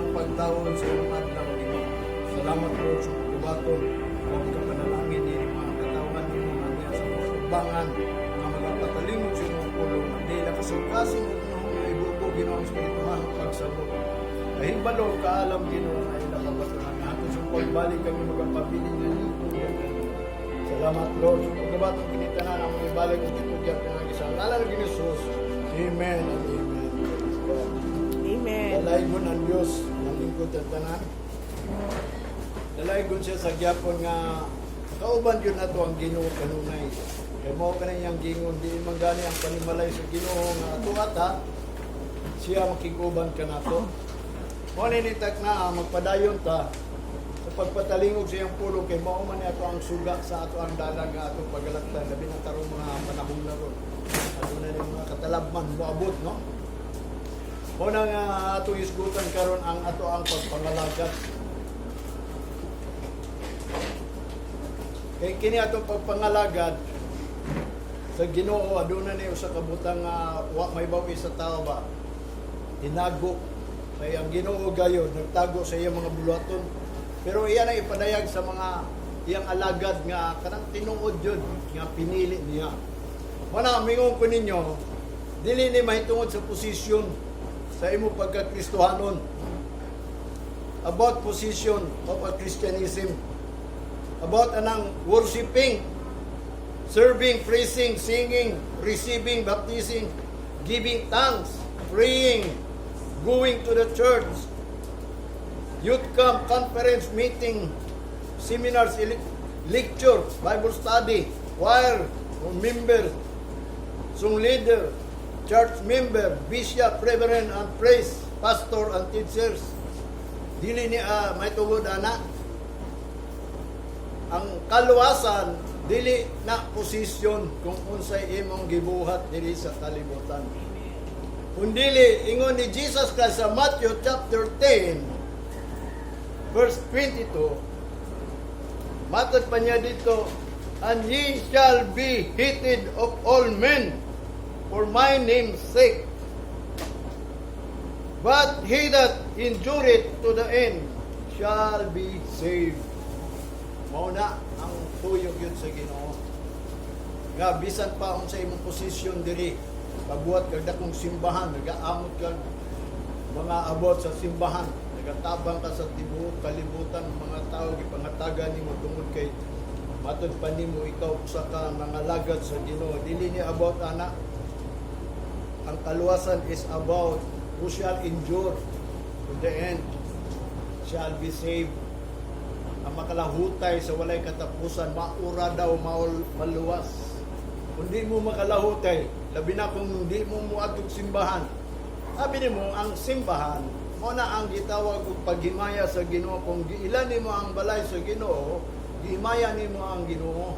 ang pagtawon sa imong adlaw, Ginoo. Salamat, Lord, sa pagbaton ang kapanalangin ni mga katawhan nimo nga niya sa mga atubangan nga magapatalingog sa imong pulong ang dila kasing-kasing ug noong nga ibubo, Ginoo, ang espirituhan pagsabot. Kahibalo kaalam, Ginoo, nga ila kabatunan. Hangtod sa pagbalik kami magapabilin nga nito. Salamat, Lord, sa pagbaton kini tanan ang ibalik ug gitugyan pinagi sa ngalan ni Jesus. Amen and amen. Praise God. Amen. Dalaygon ang Diyos ang lingkod ang tanan. Dalaygon siya sa gyapon nga kauban yun nato ang Ginoo kanunay. Kay mao kanang iyang gingon, di man gani ang panimalay sa Ginoo nga ato ata siya makig-uban kanato. Mao ni nitak na magpadayon ta sa pagpatalingog sa iyang pulong kay mao man ni ato ang suga sa ato ang dalan nga atong pagalaktan, labi na karong mga panahon na ron. Aduna ni mga katalabman moabot, no? Mao na nga atong isgutan karon ang ato ang pagpangalagad. Kay kini atong pagpangalagad sa Ginoo, aduna ni usa ka butang nga wa may bawi sa tao ba. Tinago kay ang Ginoo gayod nagtago sa iyang mga buluhaton. Pero iya na ipadayag sa mga iyang alagad nga kanang tinuod yun nga pinili niya. Mao na mingon ko ninyo, dili ni mahitungod sa posisyon sa imo pagka-Kristohanon. About position of a Christianism. About anang worshiping, serving, praising, singing, receiving, baptizing, giving thanks, praying, going to the church, youth camp, conference, meeting, seminars, lecture, Bible study, choir, or member, song leader, church member, bishop, reverend, and priest, pastor, and teachers. Dili ni may tungod ana. Ang kaluwasan dili na posisyon kung unsay imong gibuhat diri sa kalibutan. Kung dili, ingon ni Jesus Christ sa Matthew chapter 10 verse 22, matod pa niya dito, "And ye shall be hated of all men for my name's sake. But he that endureth to the end shall be saved." Mao na ang tuyog yun sa Ginoo. Nga bisan pa unsa imong posisyon diri, pabuhat kag dakong simbahan, nagaamot kag mga abot sa simbahan, nagatabang ka sa tibuok kalibutan, mga tao gipangatagan nimo tungod kay matod pa nimo ikaw usa ka nangalagad sa Ginoo. Dili ni about ana. Ang kaluwasan is about who shall endure to the end shall be saved. Ang makalahutay sa walay katapusan, maura daw maul maluwas. Kung di mo makalahutay, labi na kung di mo muadtog simbahan. Sabi nimo ang simbahan, mo na ang gitawag og paghimaya sa Ginoo. Kung giila nimo ang balay sa Ginoo, gihimaya nimo ang Ginoo.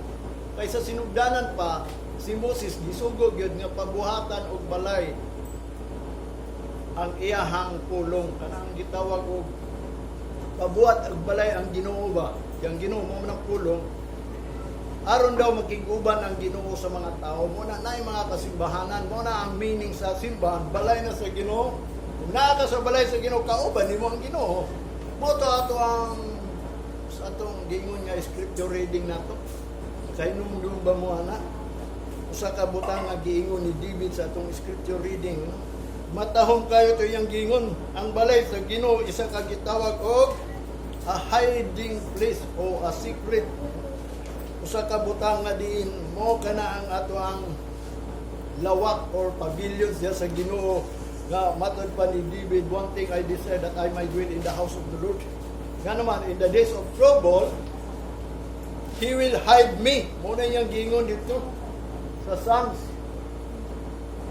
Kaysa sinugdanan pa, si Moses gisugog yun nga pabuhatan og balay ang iyahang pulong, kanang gitawag og pabuhat og balay ang Ginoo ba. Yang Ginoo mo man ang pulong aron daw makig-uban ang Ginoo sa mga tao. Mo na naay mga kasimbahanan, mo na ang meaning sa simbahan, balay na sa Ginoo. Kung naa ka sa balay sa Ginoo, kauban nimo ang Ginoo. Mo to ato ang sa atong giingon nga scripture reading nato. Sa hinumdum ba mo ana? Usa ka butang nga giingon ni David sa atong scripture reading, no? Matahom kayo to iyang giingon. Ang balay sa Ginoo isa ka gitawag og a hiding place o a secret. Usa ka butang nga diin mo kana ang ato ang lawak or pavilion siya sa Ginoo nga matod pa ni David, "One thing I desire, that I might dwell in the house of the Lord." Nga naman, in the days of trouble, He will hide me. Mo na iyang giingon dito sa Psalms.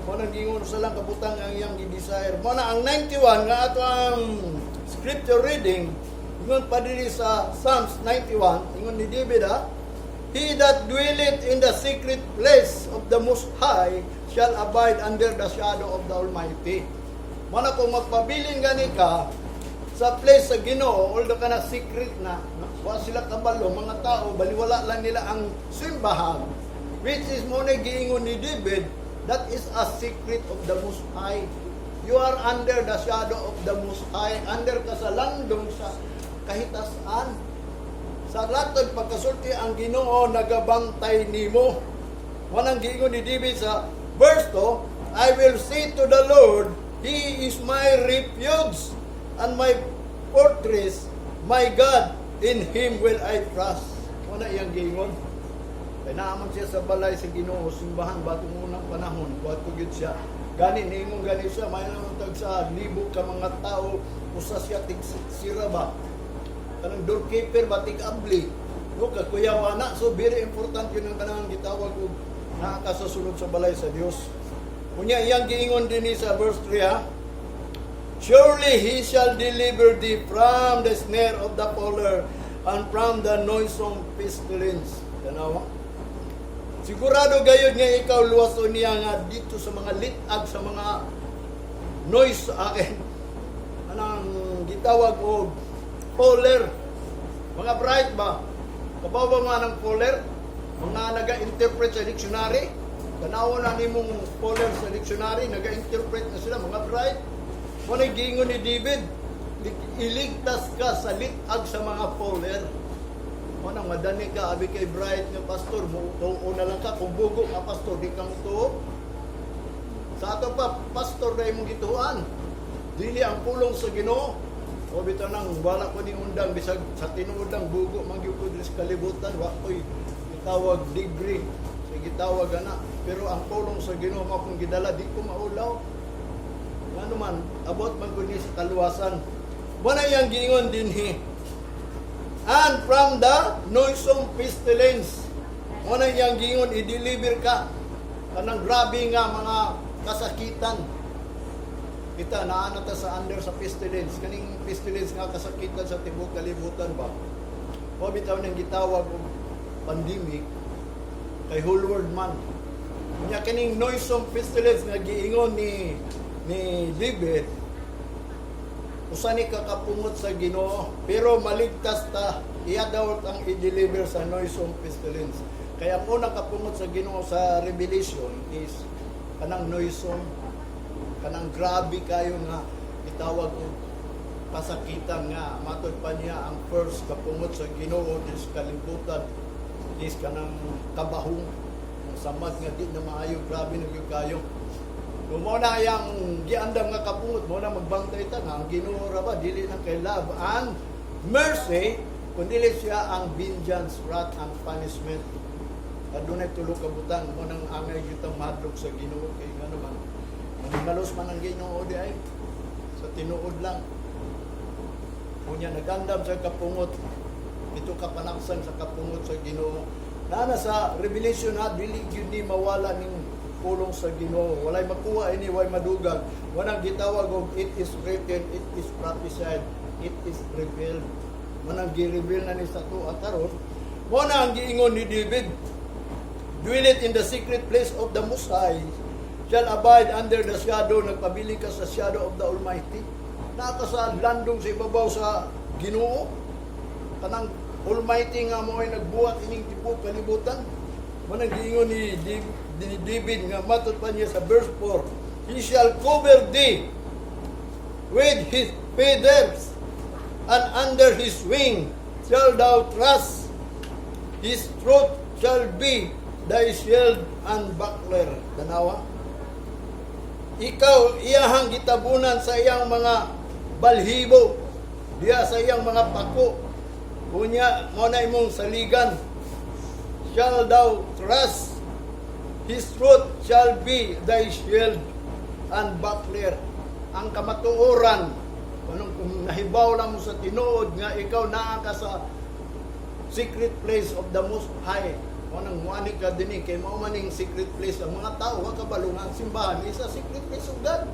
Mo na giingon sa lang kabutang ang iyang gi-desire. Mo na ang 91 nga ato ang scripture reading, ingon pa diri sa Psalms 91, ingon ni David ha, "He that dwelleth in the secret place of the Most High shall abide under the shadow of the Almighty." Mo na kung magpabilin gani ka sa place sa Ginoo, although kana secret na, no? Wa sila kabalo, mga tao, baliwala lang nila ang simbahan, which is mo na giingon ni David, that is a secret of the Most High. You are under the shadow of the Most High. Under ka sa landong sa kahitasan. Sa latod pagkasulti, ang Ginoo nagabantay nimo. Mao nang giingon ni David sa verse 2, "I will say to the Lord, He is my refuge and my fortress, my God, in Him will I trust." Mao na iyang giingon. Kay naa man siya sa balay sa Ginoo, simbahan ba itong unang panahon, buhat ko gyud siya. Gani niingon gani siya, may naman tag sa libo ka mga tao, usa siya tig sira ba. Kanang doorkeeper ba, tig abli. No ka kuyaw ana, so very important yun ang kanang gitawag og naa ka sa sulod sa balay sa Dios. Unya iyang giingon dinhi sa verse 3, ha. "Surely He shall deliver thee from the snare of the fowler and from the noisome pestilence." Tanawa. Sigurado gayud nga ikaw luwason niya nga dito sa mga litag, sa mga noise akin. Anang gitawag og fowler. Mga bright ba? Kabaw ba mga ng fowler? Mga naga-interpret sa dictionary? Tanawa na nimong fowler sa dictionary, naga-interpret na sila, mga bright. Mao na giingon ni David, iligtas ka sa litag sa mga fowler. Mao nang madani ka, abi kay bright nga pastor, mo tuo na lang ka. Kung bugo nga pastor, di ka mo tuo. Sa ato pa, pastor na imong gituan. Dili ang pulong sa Ginoo. O bitaw nang wala ko ni undang, bisag sa tinuod lang bugo man gyud ko diri sa kalibutan, wa ko'y gitawag degree sa gitawag ana, pero ang pulong sa Ginoo mao akong gidala, di ko maulaw. Ngano man, abot man ko ni sa kaluwasan. Mao na iyang giingon dinhi, "And from the noisome pestilence." Mao na iyang giingon, i-deliver ka kanang grabe nga mga kasakitan. Kita naa na ta sa under sa pestilence, kaning pestilence nga kasakitan sa tibuok kalibutan ba. Mao bitaw nang gitawag og pandemic kay whole world man. Nya kaning noisome pestilence nga giingon ni David, usa ni kakapungot sa Ginoo, pero maligtas ta, iya daw ang i-deliver sa noisome pestilence. Kaya ang unang kapungot sa Ginoo sa Revelation is kanang noisome, kanang grabe kayo nga gitawag og kasakitan nga matod pa niya ang first kapungot sa Ginoo diri sa kalibutan is kanang kabahong, ang samad nga di na maayo, grabe na gyud kayo. Kung mao na yang giandam nga kapungot, mao na magbantay ta nga ang Ginoo ra ba dili na kay love and mercy, kundi siya ang vengeance, wrath and punishment. Adunay tulo ka butang. Mao nang angay gyud tang mahadlok sa Ginoo kay ngano man maningalos man ang Ginoo di ay sa tinuod lang. Unya nagandam sa kapungot, ito kapanaksan sa kapungot sa Ginoo. Naa na sa Revelation ha, dili gyud ni mawala ning pulong sa Ginoo. Walay makuha ini, way madugag. Walang gitawag og it is written, it is prophesied, it is revealed. Mao nang gi-reveal na ni sa tuwa karon. Mao na ang giingon ni David, "Dwelleth in the secret place of the Most High, shall abide under the shadow," nagpabili ka sa shadow of the Almighty. Naa ka sa landong sa ibabaw sa Ginoo. Kanang Almighty nga mo ay nagbuhat ining tibuok kalibutan. Mao nang giingon ni David nga matod pa niya sa verse 4, "He shall cover thee with His feathers, and under His wing shall thou trust. His truth shall be thy shield and buckler." Tanawa. Ikaw iyahang gitabunan sa iyang mga balhibo, diya sa iyang mga pako. Unya, mao na imong saligan. Shall thou trust. His truth shall be thy shield and buckler. Ang kamatuoran, anong kung nahibaw lang mo sa tinuod nga ikaw naa ka sa secret place of the Most High. Mao nang muani ka dinhi kay mao man ning secret place. Ang mga tao wa kabalo nga ang simbahan is a secret place of God.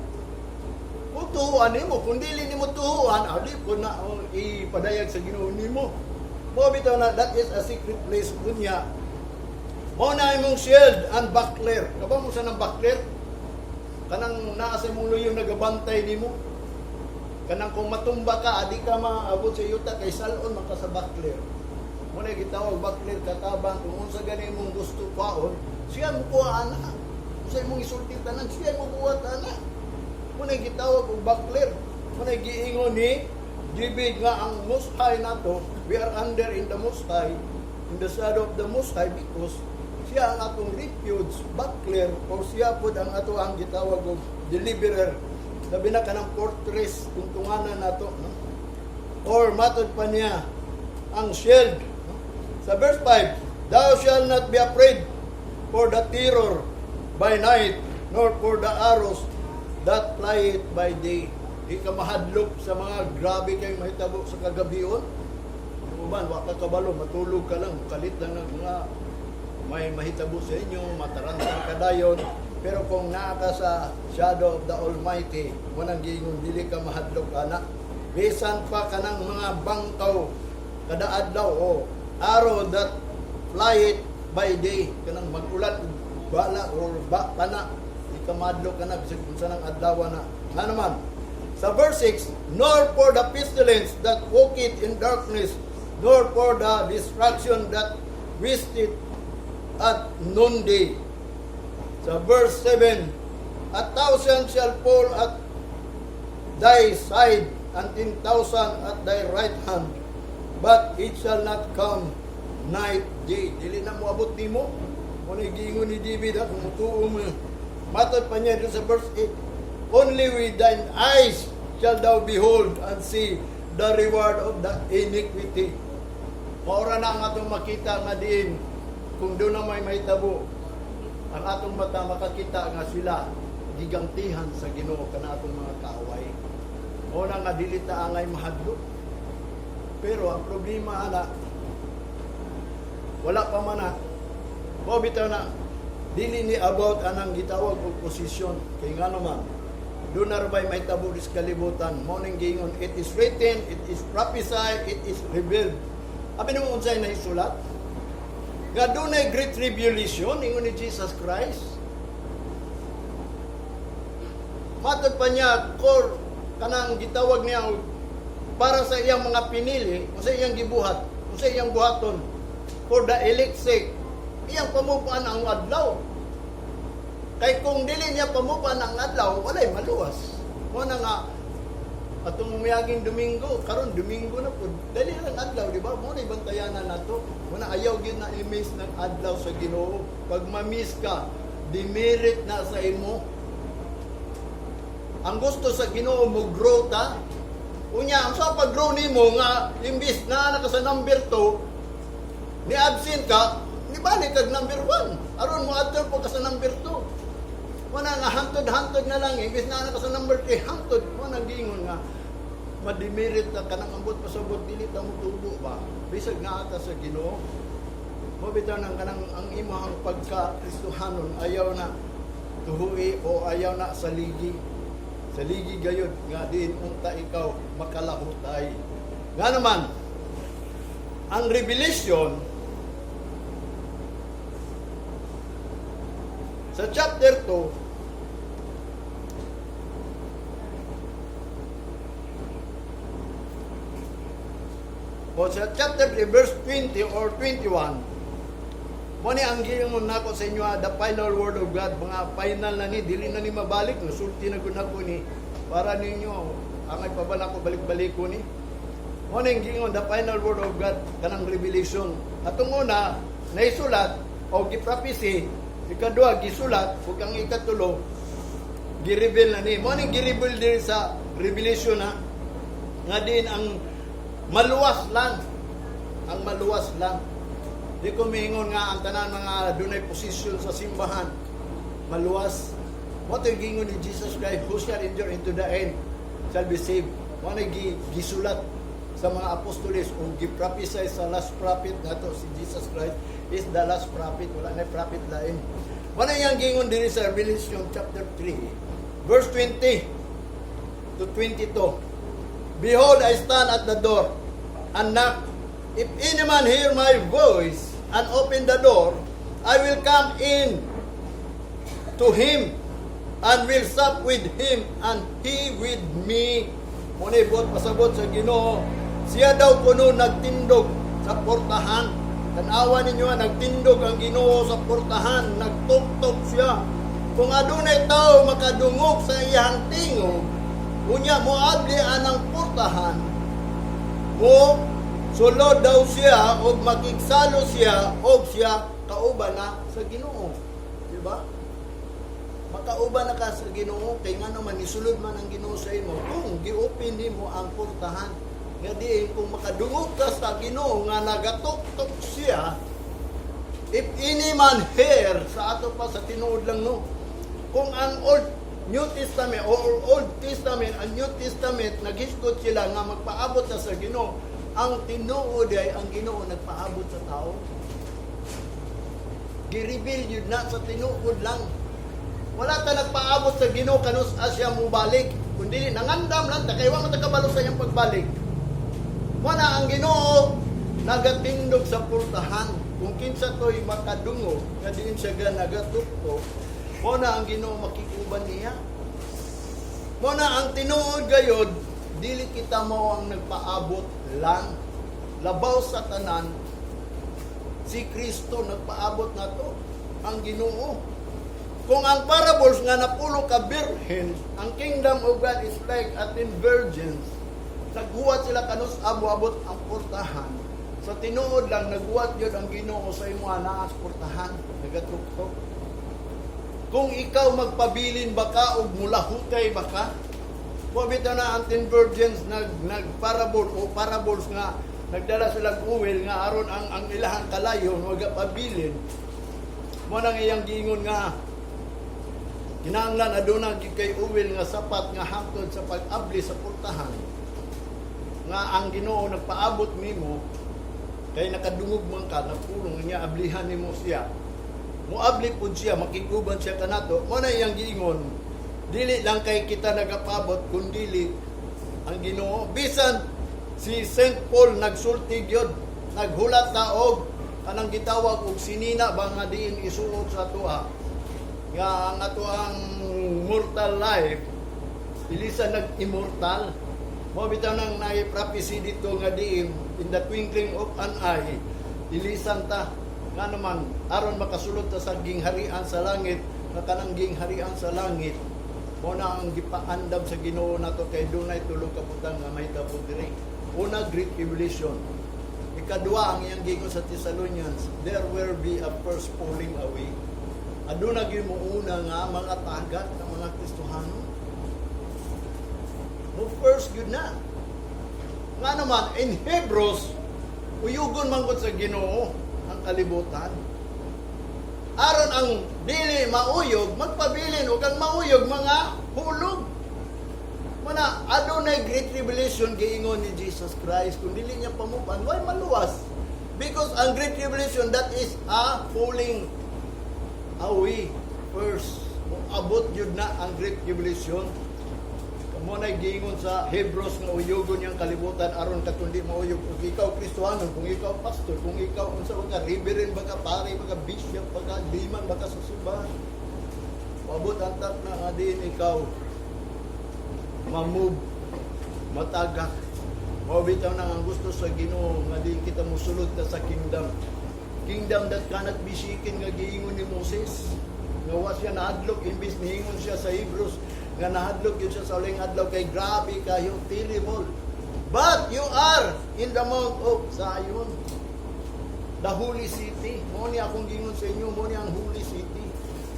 Kung tuuan nimo, kung dili nimo tuuan, adi ko na, oh, ipadayag sa Ginoo nimo. Mao bitaw na that is a secret place kunya. Mao na imong shield and buckler. Kabalo mo sa nang buckler? Kanang naa sa imong luyo nagabantay nimo. Kanang kung matumba ka, adi ka maabot sa yuta kay salon man ka sa buckler. Mao na gitawag buckler, katabang kung unsa gani imong gusto kwaon, siya mo kuha ana. Unsa imong isulti tanan, siya mo kuha ana. Mao na gitawag og buckler. Mao na giingon ni David nga ang Most High nato, we are under in the Most High, in the shadow of the Most High, because siya ang atong refuge, buckler, or siya pod ang ato ang gitawag og deliverer. Labi na kanang fortress, tungtunganan nato. No? Or matod pa niya, ang shield. No? Sa verse 5, "Thou shalt not be afraid for the terror by night, nor for the arrows that fly it by day." Di ka mahadlok sa mga grabe kay mahitabo sa kagabion. Yung uban, wa ka kabalo, matulog ka lang, kalit lang ng mga may mahitabo sa inyo, matarantang ka dayon. Pero kung naa ka sa shadow of the Almighty, mao nang giingon, dili ka mahadlok ana. Bisan pa kanang mga bangkaw kada adlaw o arrow that fly it by day, kanang magulat og bala or ba pana, di ka mahadlok kana bisag unsa nang adlaw na. Nga naman, sa verse 6, "Nor for the pestilence that walketh in darkness, nor for the destruction that wasteth at noonday." Sa verse 7, "A thousand shall fall at thy side, and 10,000 at thy right hand, but it shall not come nigh thee." Dili na moabot nimo. Mao na giingon ni David ha, kung mutuo mo. Matod pa niya dun sa verse 8, "Only with thine eyes shall thou behold and see the reward of the iniquity." Maura na ang atong makita nga diin kung doon na may mahitabo, ang atong mata makakita nga sila gigantihan sa Ginoo kana atong mga kaaway. Mao na nga dili ta angay mahadlok. Pero ang problema ana, wala pa man na. Mao bitaw na dili ni about anang gitawag og posisyon, kay ngano man doon na ba'y mahitabo sa kalibutan. Mao ning giingon, it is written, it is prophesied, it is revealed. Abi nimo unsay nahisulat? Nga dunay great tribulation, ingon ni Jesus Christ. Matod pa niya, core, kanang gitawag niya para sa iyang mga pinili, kung sa iyang gibuhat, kung sa iyang buhaton, for the elect sake, iyang pamupuan ang adlaw. Kay kung dili niya pamupuan ang adlaw, walay maluwas. Mao na nga, atong miyaging Domingo, karon Domingo na po, dali lang adlaw, di ba? Mao na ibantayanan nato. Mao na ayaw gyud na i-miss ng adlaw sa Ginoo. Pag ma-miss ka, demerit na sa imo. Ang gusto sa Ginoo, mo grow ta. Unya, ang sa pag-grow nimo nga imbis na ka sa number 2, ni absent ka, ni balik kag number 1. Aron mo adto po ka sa number 2. Wala nga hantod-hantod na lang, imbis na ka sa number 3, hantod mo nang giingon nga mademerit na kanang ambot pasabot, dili ta mo tubo ba. Bisag naa ta sa Ginoo. Mo bitaw nang kanang ang imong pagka Kristohanon ayaw na tuhui o ayaw na saligi. Saligi gayod nga diin unta ikaw makalahutay. Nga naman, ang Revelation sa chapter 2, o sa chapter 3 verse 20 or 21, mo ni ang giingon nako sa inyo, the final word of God, mga final na ni, dili na ni mabalik, nasulti na gud nako ni para ninyo, angay pa ba nako balik-balik ko ni. Mo ni ang giingon, the final word of God, kanang Revelation. Atong una, naisulat o gi-prophesy, ikaduha, gisulat, ug ang ikatulo, gi-reveal na ni. Mo ni gi-reveal diri sa Revelation na nga din ang maluwas lang. Ang maluwas lang. Di ko miingon nga ang tanan mga dunay posisyon sa simbahan maluwas. Mo to giingon ni Jesus Christ, "Who shall endure into the end shall be saved." Mo na gisulat sa mga apostoles o gi-prophesy sa last prophet nato, si Jesus Christ is the last prophet, wala na prophet lain. Mo na iyang giingon diri sa Revelation chapter 3 verse 20 to 22, "Behold, I stand at the door and knock. If any man hear my voice and open the door, I will come in to him and will sup with him and he with me." Muna buot pasabot sa Ginoo. Siya daw kuno nagtindog sa portahan. Tanawa ninyo, nagtindog ang Ginoo sa portahan. Nagtuktok siya. Kung adunay tao makadungog sa iyang tingog, unya moabli anang purtahan, mo sulod daw siya og makigsalo siya og siya kauban na sa Ginoo. Di ba? Makauban na ka sa Ginoo kay ngano man isulod man ang Ginoo sa imo kung gi-open nimo ang purtahan. Nga diin kung makadungog ka sa Ginoo nga nagatuktok siya, if any man hear, sa ato pa sa tinuod lang, no. Kung ang Old New Testament or Old Testament ang New Testament naghisgot sila nga magpaabot na sa Ginoo, ang tinuod ay ang Ginoo nagpaabot sa tao. Gi-reveal yun na sa tinuod lang. Wala ta nagpaabot sa Ginoo kanus siya mubalik, kundi nangandam lang ta kay wa man ta kabalo sa iyang pagbalik. Wala, ang Ginoo nagatindog sa purtahan. Kung kinsa to'y makadungog, nga diin siya ga nagatuktok, mo na ang Ginoo makikuban niya. Mo na ang tinuod gayod, dili kita mao ang nagpaabot lang. Labaw sa tanan, si Kristo nagpaabot nato, ang Ginoo. Kung ang parables nga napulo ka birhen, ang kingdom of God is like a 10 virgins. Naghuwat sila kanus abo-abot ang portahan. Sa tinuod lang, naghuwat yun ang Ginoo sa imo naa sa portahan, nagatuktok. Kung ikaw magpabilin ba ka og mulahutay ba ka? Wa bitaw na ang 10 virgins nag parable o parables nga nagdala sila og oil nga aron ang ilahang kalayon waga pabilin. Mo nang iyang giingon nga kinahanglan aduna gyud kay oil nga sapat nga hangtod sa pag-abli sa pultahan nga ang Ginoo nagpaabot nimo kay nakadungog man ka, nagpulong niya, ablihan nimo siya, moabli pud siya, makiguban siya kanato. Mo na iyang giingon, dili lang kay kita nagapabot kundili ang Ginoo. Bisan si Saint Paul nagsulti gyud, naghulat ta og kanang gitawag og sinina ba nga diin isuot sa atoa nga ang ato ang mortal life ilisa nag-immortal. Mo bitaw nang naay prophecy dito nga diin in the twinkling of an eye ilisan ta, nga naman aron makasulod ta sa gingharian sa langit, nga kanang gingharian sa langit mo na ang gipaandam sa Ginoo nato kay dunay tulo ka butang nga mahitabo diri. Una, great tribulation. Ikaduha, ang iyang giingon sa Thessalonians, there will be a first falling away. Aduna gyud mo una nga mga tagak ng mga Kristohano. Mo first gyud na. Nga naman, in Hebrews, uyugon man gud sa Ginoo ang kalibutan. Aron ang dili mauyog, magpabilin, ug ang mauyog mga hulog. Mana, adunay great tribulation giingon ni Jesus Christ. Kung dili niya pamupan, why maluwas? Because ang great tribulation, that is a falling away first. Abot yun na ang great tribulation. Mo na giingon sa Hebrews nga uyugon niyang kalibutan aron katong di mauyog. Kung ikaw Kristohanon, kung ikaw pastor, kung ikaw unsa ba ka, reverend ba ka, pare ba ka, bishop ba ka, layman ba ka sa simbahan. Paabot ang tak na nga diin ikaw ma-move, matagak. Mao bitaw nang ang gusto sa Ginoo nga diin kita mosulod ta sa kingdom. Kingdom that cannot be shaken nga giingon ni Moses. Nga wa siya nahadlok imbis niingon siya sa Hebrews nga nahadlok yun siya sa uling adlaw kay grabe kayo, terrible. But you are in the Mount of Zion. The Holy City. Mo ni akong gingon sa inyo, mo ni ang Holy City.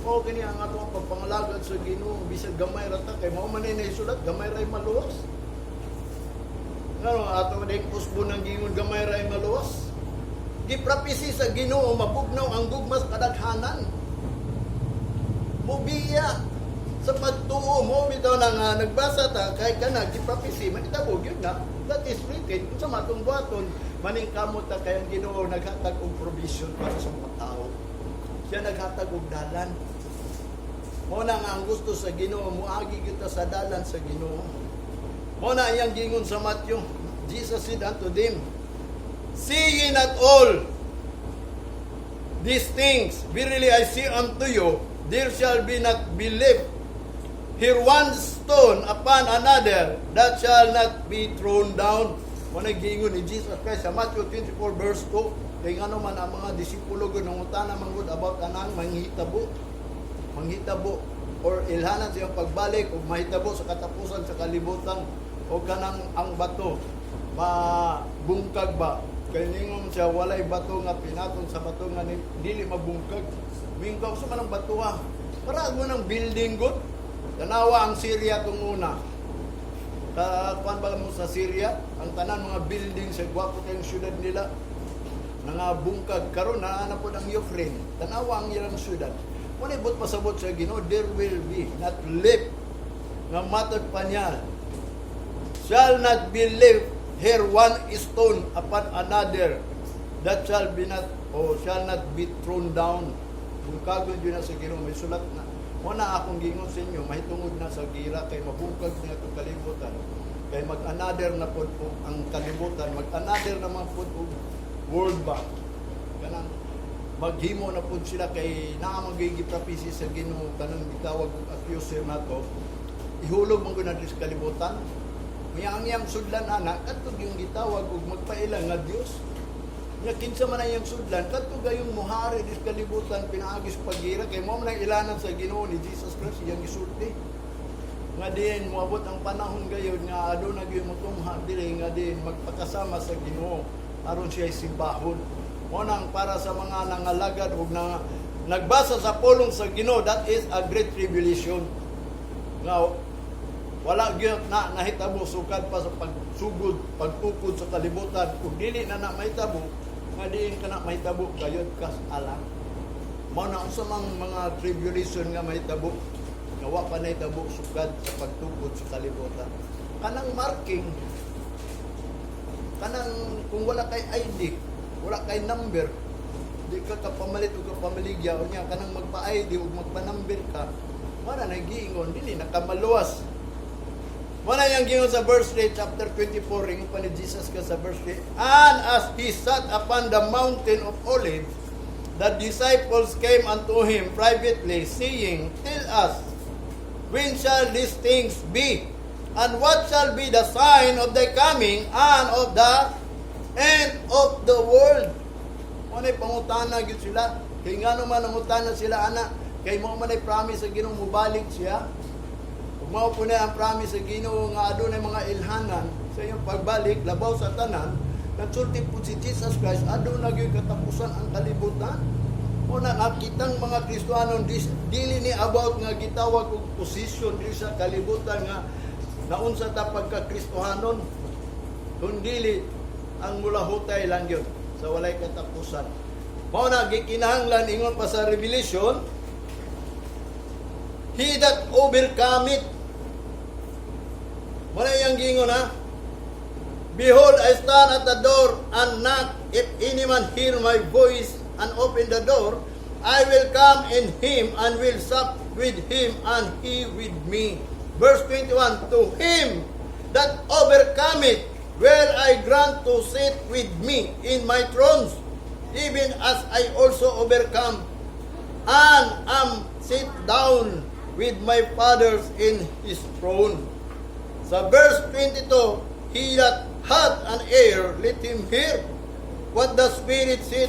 Mao kini ang atong pagpangalagad sa Ginoo bisag gamay ra ta kay mao man ni naisulat, gamay ra maluwas. Ngano ato din usbon ang gingon, gamay ra maluwas. Giprapisi sa Ginoo mabugnaw ang gugmas kadaghanan. Mubiya sa pagtuo mo bitaw na nga nagbasa ta kay kana giprapisi mahitabo gyud na. That is written. Kung sa matong buhaton, maningkamot ta kay ang Ginoo naghatag og provision para sa mga tao. Siya naghatag og dalan. Mo na nga ang gusto sa Ginoo, muagi kita sa dalan sa Ginoo. Mo na iyang gingon sa Matthew. Jesus said unto them, "See ye not all these things? Verily I say unto you, there shall be not be left here one stone upon another that shall not be thrown down." Mo na giingon ni Jesus Christ sa Matthew 24 verse 2. Kay ngano man ang mga disipulo gud nangutana man gud about anang manghitabo. manghitabo or ilhanan sa iyang pagbalik ug mahitabo sa katapusan sa kalibutan o kanang ang bato mabungkag ba, kay ningon siya walay bato nga pinatong sa bato nga dili mabungkag. Mingkaw sa man ang bato ha, para mo ng building good. Tanawa ang Syria tung una. Ka kuan ba mo sa Syria, ang tanan mga building sa gwapo kayong syudad nila nangabungkag. Karon naa na pod ang Ukraine. Tanawa ang ilang syudad. Wala but pasabot sa Ginoo, there will be not left nga matod pa niya, shall not be left here one stone upon another that shall be not o shall not be thrown down. Bungkagon yun na sa Ginoo, may sulat na. Mo na akong gingon sa inyo, mahitungod na sa gira kay mabungkag niya itong kalibutan, kay mag-another na pod po ang kalibutan, mag-another naman pod og world ba, kanang maghimo na pod sila kay naa man gyud prophecy sa Ginoo, kanang gitawag og accuser nato, ihulog man gud na sa kalibutan. Unya ang iyang sudlan ana kadto yung gitawag og magpaila nga Dios. Nya kinsa man ang iyang sudlan, kadto gayong muhari di sa kalibutan pinaagi sa paggira, kay mao man ang ilanan sa Ginoo ni Jesus Christ, iyang gisulti. Nga diin moabot ang panahon gayud nga aduna gyud motungha diri nga diin magpakasama sa Ginoo aron siya simbahon. Mo nang para sa mga nangalagad ug na nagbasa sa pulong sa Ginoo, that is a great tribulation. Nga wala gyud na nahitabo sukad pa sa pagsugod, pagtukod sa kalibutan, ug dili na na mahitabo nga diin ka na mahitabo gayud kas ala. Mao na unsa mang mga tribulation nga mahitabo nga wa pa nahitabo sukad sa pagtukod sa kalibutan. Kanang marking, kanang kung wala kay ID, wala kay number, di ka kapamalit o kapamaligya. Unya kanang magpa-ID ug magpa-number ka, wala na giingon dili nakamaluwas. Wala yang giingon sa verse 8, chapter 24, ingon pa ni Jesus ka sa verse 8, "And as he sat upon the mountain of Olives, the disciples came unto him privately, saying, 'Tell us, when shall these things be? And what shall be the sign of thy coming and of the end of the world?'" Mo nay pangutana gyud sila. Kay ngano man nangutana sila ana? Kay mao man ay promise sa Ginoo, mobalik siya. Ug mao po na ang promise sa Ginoo nga adunay mga ilhanan sa iyong pagbalik labaw sa tanan. Nagsulti po si Jesus Christ, aduna gyud katapusan ang kalibutan. Mo na nga kitang mga Kristohanon, dili ni about nga gitawag og position diri sa kalibutan nga naunsa ta pagka Kristohanon, kundili ang mulahutay lang yun sa walay katapusan. Mao na gikinahanglan, ingon pa sa Revelation, he that overcometh. Wala iyang gingon ha. "Behold, I stand at the door and knock. If any man hear my voice and open the door, I will come in him and will sup with him and he with me." Verse 21, "To him that overcometh will I grant to sit with me in my thrones, even as I also overcome and am sit down with my fathers in his throne." Sa verse 22, "He that hath an ear, let him hear what the Spirit saith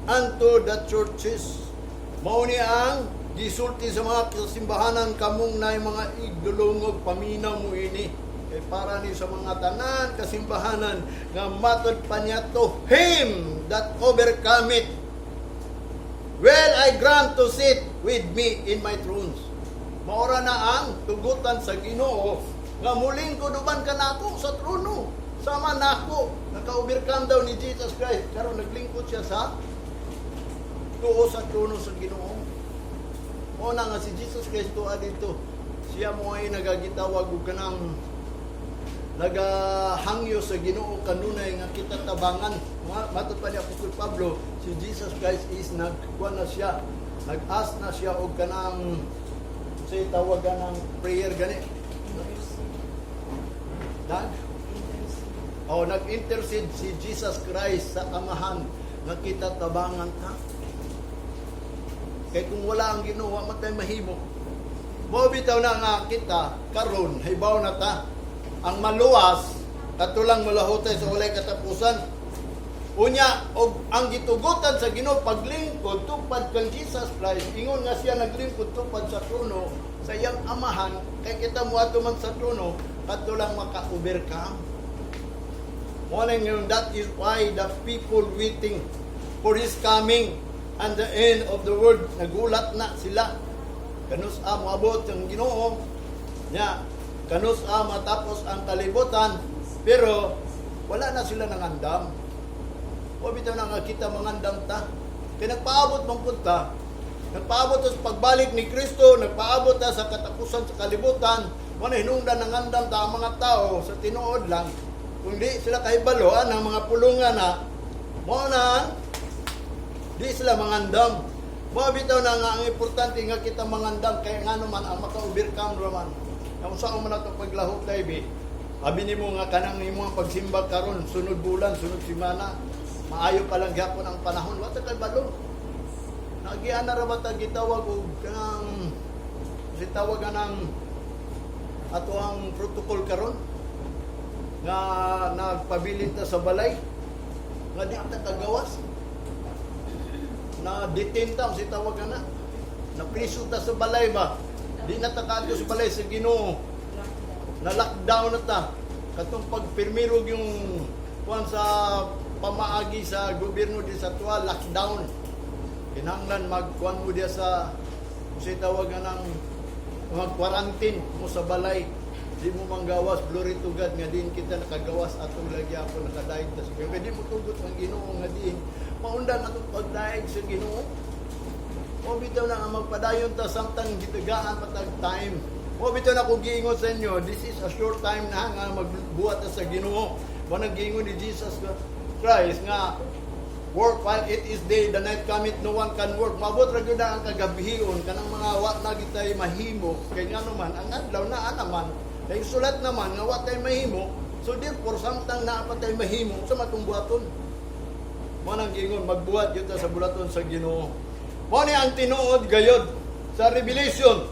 unto the churches." Mao ni ang gisulti sa mga kasimbahanan, kamong na mga igdulongog, paminaw mo ini. Kay para ni sa mga tanan kasimbahanan nga matod pa niya, "To him that overcometh will I grant to sit with me in my thrones." Maora na ang tugutan sa Ginoo nga mulingkod uban ka nako sa trono. Sama nako, naka-overcome daw ni Jesus Christ. Karon naglingkod siya sa tuo sa trono sa Ginoo. Mao na nga si Jesus Christ tuwa dito. Siya mo ay nagagitawag og kanang nagahangyo sa Ginoo kanunay nga kita tabangan. Matod pa ni Apostol Pablo, si Jesus Christ is nagkuan na siya, nag-ask na siya og kanang say tawagan ng prayer gani. Nag Oh, nag-intercede si Jesus Christ sa Amahan nga kita tabangan ta. Kay kung wala ang Ginoo, wa man tay mahimo. Mao bitaw na nga kita karon hibaw na ta. Ang maluwas katulang mulahutay sa walay katapusan. Unya og ang gitugutan sa Ginoo paglingkod tupad kang Jesus Christ, ingon nga siya naglingkod tupad sa trono sa iyang Amahan, kay kita moadto man sa trono kadto lang maka-overcome. Mo na ngayon, that is why the people waiting for His coming and the end of the world, nagulat na sila. Kanus a moabot ang Ginoo, nya kanus a matapos ang kalibutan, pero wala na sila nangandam. O bitaw na nga kita mangandam ta. Kay nagpaabot man pud ta. Nagpaabot ta sa pagbalik ni Kristo, nagpaabot ta sa katapusan sa kalibutan. Mo na hinungdan nangandam ta ang mga tao sa tinuod lang. Kung di sila kahibalo ang mga pulungan na mo na di sila mangandam. Mo bitaw na nga ang importante nga kita mangandam kay ngano man ang maka-overcome raman. Kung saan man ato paglahok tayo, bi. Abi nimo nga kanang imong pagsimba karon sunod bulan, sunod semana, maayo pa lang gyapon ang panahon, wa ta kay balo. Nagian na ra ba ta gitawag og kanang si tawag ng ato ang protocol karon nga nagpabilin ta sa balay nga di ta kagawas, na detain ta, si tawag na na priso ta sa balay ba, di na ta kaadto sa balay sa Ginoo, na lockdown na ta katong pagpirmiro yung kuan sa pamaagi sa gobyerno di sa tuwa, lockdown, kinahanglan magkuan mo diya sa kung tawag nga ng mag-quarantine mo sa balay, di mo manggawas. Glory to God nga din kita nakagawas atong lagi ako nakadaig ta sa Ginoo. Kay di mo tugot ang Ginoo nga diin maundan atong pagdaig sa Ginoo. O bitaw na nga magpadayon ta samtang gitagaan pa tag time. O bitaw na kung giingon sa inyo, this is a short time na nga magbuhat ta sa Ginoo. Wa nang giingon ni Jesus Christ nga, "Work while it is day, the night cometh, no one can work." Mabot ra gyud na ang kagabhion kanang mga wa na gitay mahimo kay ngano man ang adlaw naa naman. Kay sulat naman nga wa tay mahimo. So therefore, samtang naa pa tay mahimo sa matong buhaton. Mo nang giingon magbuhat gyud ta sa bulaton sa Ginoo. Mo ni ang tinuod gayod sa Revelation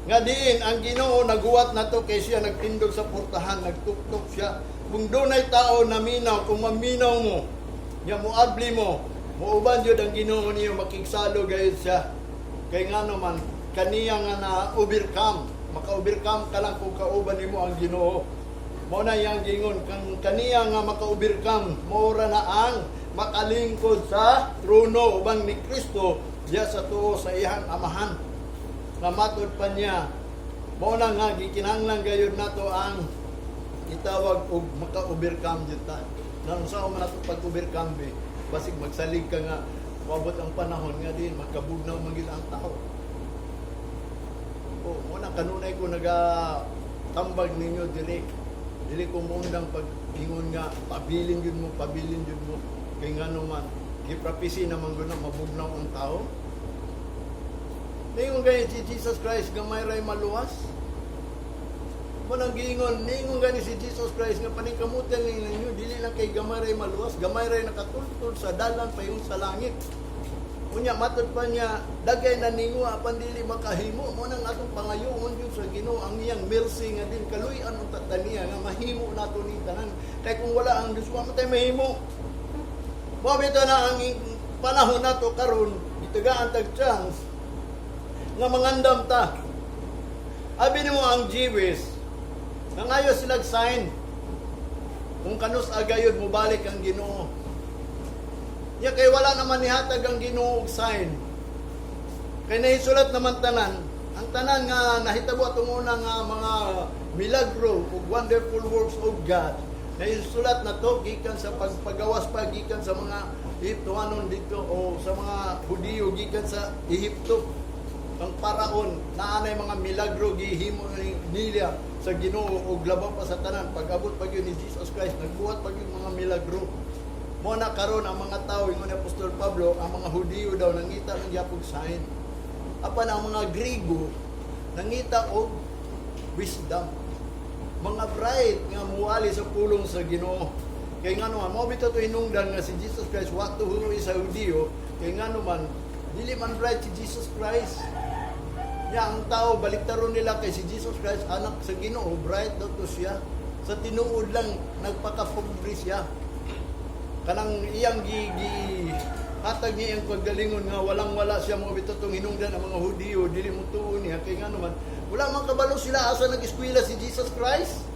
nga diin ang Ginoo naguwat nato kay siya nagtindog sa portahan, nagtuktok siya. Kung dunay tao na minaw, kung maminaw mo, nya moabli mo, muuban jud ang Ginoo niyo, makigsalo gayud siya. Kay ngano man kaniya nga na overcome, maka-overcome ka lang kung kauban nimo ang Ginoo. Mao na iyang gingon kang kaniya nga maka-overcome, mao ra na ang makalingkod sa trono uban ni Kristo diya sa tuo sa iyang Amahan. Nga matod pa niya, mao na nga gikinahanglan gayud nato ang itawag og maka-overcome jud ta. Nga unsa man ato pag-overcome be, basig magsalig ka nga moabot ang panahon nga din makabugnaw man gyud ang tao. O, mo na kanunay ko naga tambag ninyo diri. Dili ko moundang pag ingon nga pabilin jud mo, pabilin jud mo. Kay ngano man giprapisi naman gud na mabugnaw ang tao. Ningon gani si Jesus Christ, gamay ray maluwas. Mo nang giingon, ningon gani si Jesus Christ nga paningkamutan ninyo dili lang kay gamay ray maluwas, gamay ray nakatultol sa dalan payon sa langit. Unya matod pa niya, dagay na ningo apan dili makahimo. Mo nang atong pangayoon jud sa Ginoo ang iyang mercy nga din kaluy-an unta ta niya nga mahimo nato ning tanan. Kay kung wala ang Dios, wa man tay mahimo. Mo bitaw na ang panahon nato karon, gitagaan tag chance nga mangandam ta. Abi nimo ang Jewish, nangayo silag sign kung kanus agayod mobalik ang Ginoo. Nya kay wala naman nihatag ang Ginoo og sign. Kay nahisulat naman tanan, ang tanan nga nahitabo atong una nga mga milagro ug wonderful works of God. Nahisulat na to gikan sa pagpagawas pa gikan sa mga Ehiptohanon dito o sa mga Hudiyo gikan sa Ehipto. Ang paraon naanay mga milagro gihimo nila sa Ginoo ug labaw pa sa tanan pag-abot pa gyud ni Jesus Christ, nagbuhat pa gyud mga milagro. Mo na karon ang mga tao, ingon ni Apostol Pablo, ang mga Hudiyo daw nangita ng gyapog sign. Apan ang mga Grigo nangita og wisdom. Mga bright nga muwali sa pulong sa Ginoo. Kay ngano man mao bitaw to hinungdan nga si Jesus Christ wa to sa Hudiyo, kay ngano man dili man bright si Jesus Christ. Nya ang tao baliktaron nila kay si Jesus Christ anak sa Ginoo, bright daw to siya. Sa tinuod lang nagpakapobre siya. Kanang iyang gi, gi hatag niya iyang paggalingon nga walang wala siya mga bitotong hinungdan ang mga Hudiyo dili mo tuo niya, kay ngano man wala man kabalo sila asa nag-eskwela si Jesus Christ.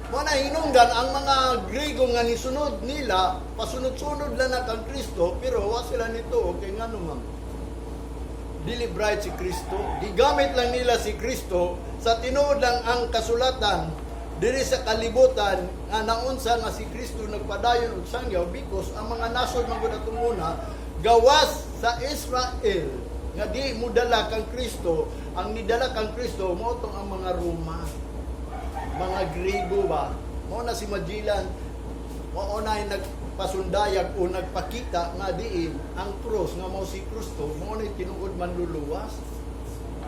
Mao na hinungdan ang mga Griego nga nisunod nila, pasunod-sunod lang na kang Kristo, pero wa sila nito kay ngano man dili bright si Kristo. Gigamit lang nila si Kristo sa tinuod lang ang kasulatan diri sa kalibutan nga naunsa nga si Kristo nagpadayon og sangyaw, because ang mga nasod man gud atong una gawas sa Israel nga di modala kang Kristo. Ang nidala kang Kristo mao tong ang mga Roma, mga Griego ba. Mao na si Magellan, mao na yung nagpasundayag o nagpakita nga diin ang cross nga mao si Kristo mao na tinuod manluluwas.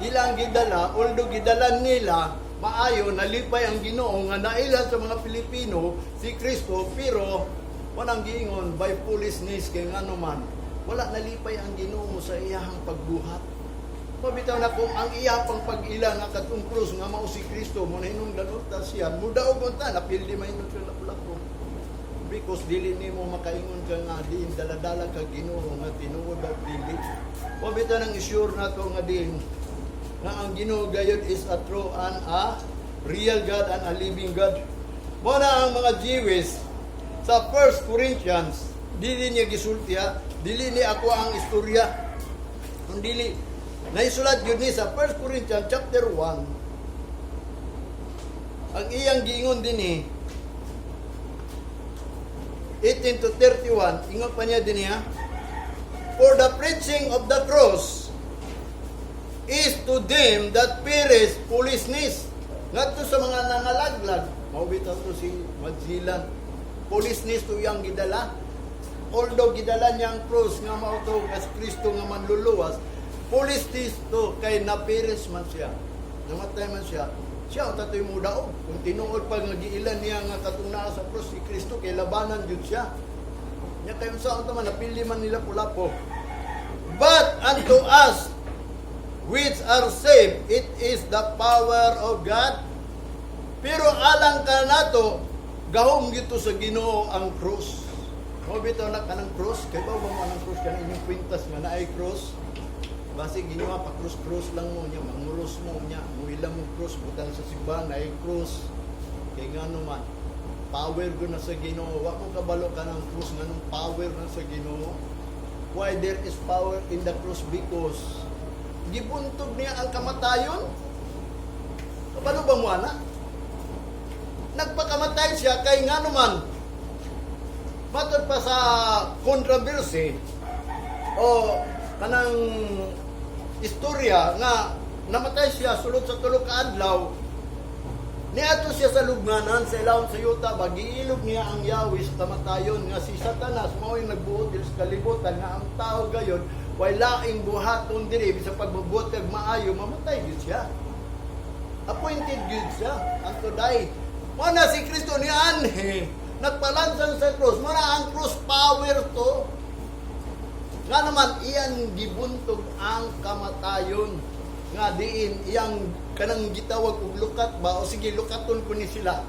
Ilang gidala, although gidala nila maayo, nalipay ang Ginoo nga naila sa mga Pilipino si Kristo, pero walang giingon by foolishness, kay ngano man wala nalipay ang Ginoo sa iyahang pagbuhat. Pabitaw na kung ang iya pang pag-ila nga katong krus nga mao si Kristo mo na hinungdan unta siya mudaog unta, napildi man siya lapu-lapu, because dili nimo makaingon ka nga diin daladala ka Ginoo nga tinuod ba dili. Pabitaw nang isure nato nga diin nga ang Ginoo gayud is a true and a real God and a living God. Mo na ang mga Jewish sa 1 Corinthians, dili niya gisultiya, dili ni ako ang istorya. Kung dili naisulat yun ni sa 1 Corinthians chapter 1, ang iyang giingon din 18 to 31, ingon pa niya din niya, "For the preaching of the cross is to them that perish foolishness." Ngadto sa mga nangalaglag, mao bitaw to si Magellan. Foolishness to iyang gidala. Although gidala niya ang cross nga mao to as Kristo nga manluluwas, foolishness to kay na-perish man siya. Namatay man siya. Siya ang tatoy mo daog. Kung tinuod pa nga giilan niya nga katong naa sa cross si Kristo, kay labanan jud siya. Nya kayo sa unta man napili man nila pulapo. "But unto us which are saved, it is the power of God." Pero alang kanato, gahom gito sa Ginoo ang cross. Mo bitaw na kanang cross, kay ba mo anang cross, kanang inyong kwintas nga naay cross. Basig inyo pa cross-cross lang mo niya, manguros mo niya, muila mo cross butang sa simbahan naay cross. Kay ngano man power go na sa Ginoo. Wa ko kabalo kanang cross nganong power na sa Ginoo. Why there is power in the cross? Because gibuntog niya ang kamatayon. Kabalo ba mo ana? Nagpakamatay siya kay ngano man matod pa sa controversy o kanang istorya nga namatay siya sulod sa 3 ka adlaw, niadto siya sa lubnganan, sa ilawom sa yuta ba, giilog niya ang yawis kamatayon nga si Satanas mao yung nagbuot diri sa kalibutan nga ang tao gayon way laing buhaton diri bisan pagbubuhat kag maayo, mamatay gyud siya. Appointed gyud siya unto die. Mo na si Kristo ni anhi nagpalansang sa cross. Mo na ang cross power to nga naman iyan gibuntog ang kamatayon nga diin iyang kanang gitawag og lukat ba, o sige, lukaton ko ni sila.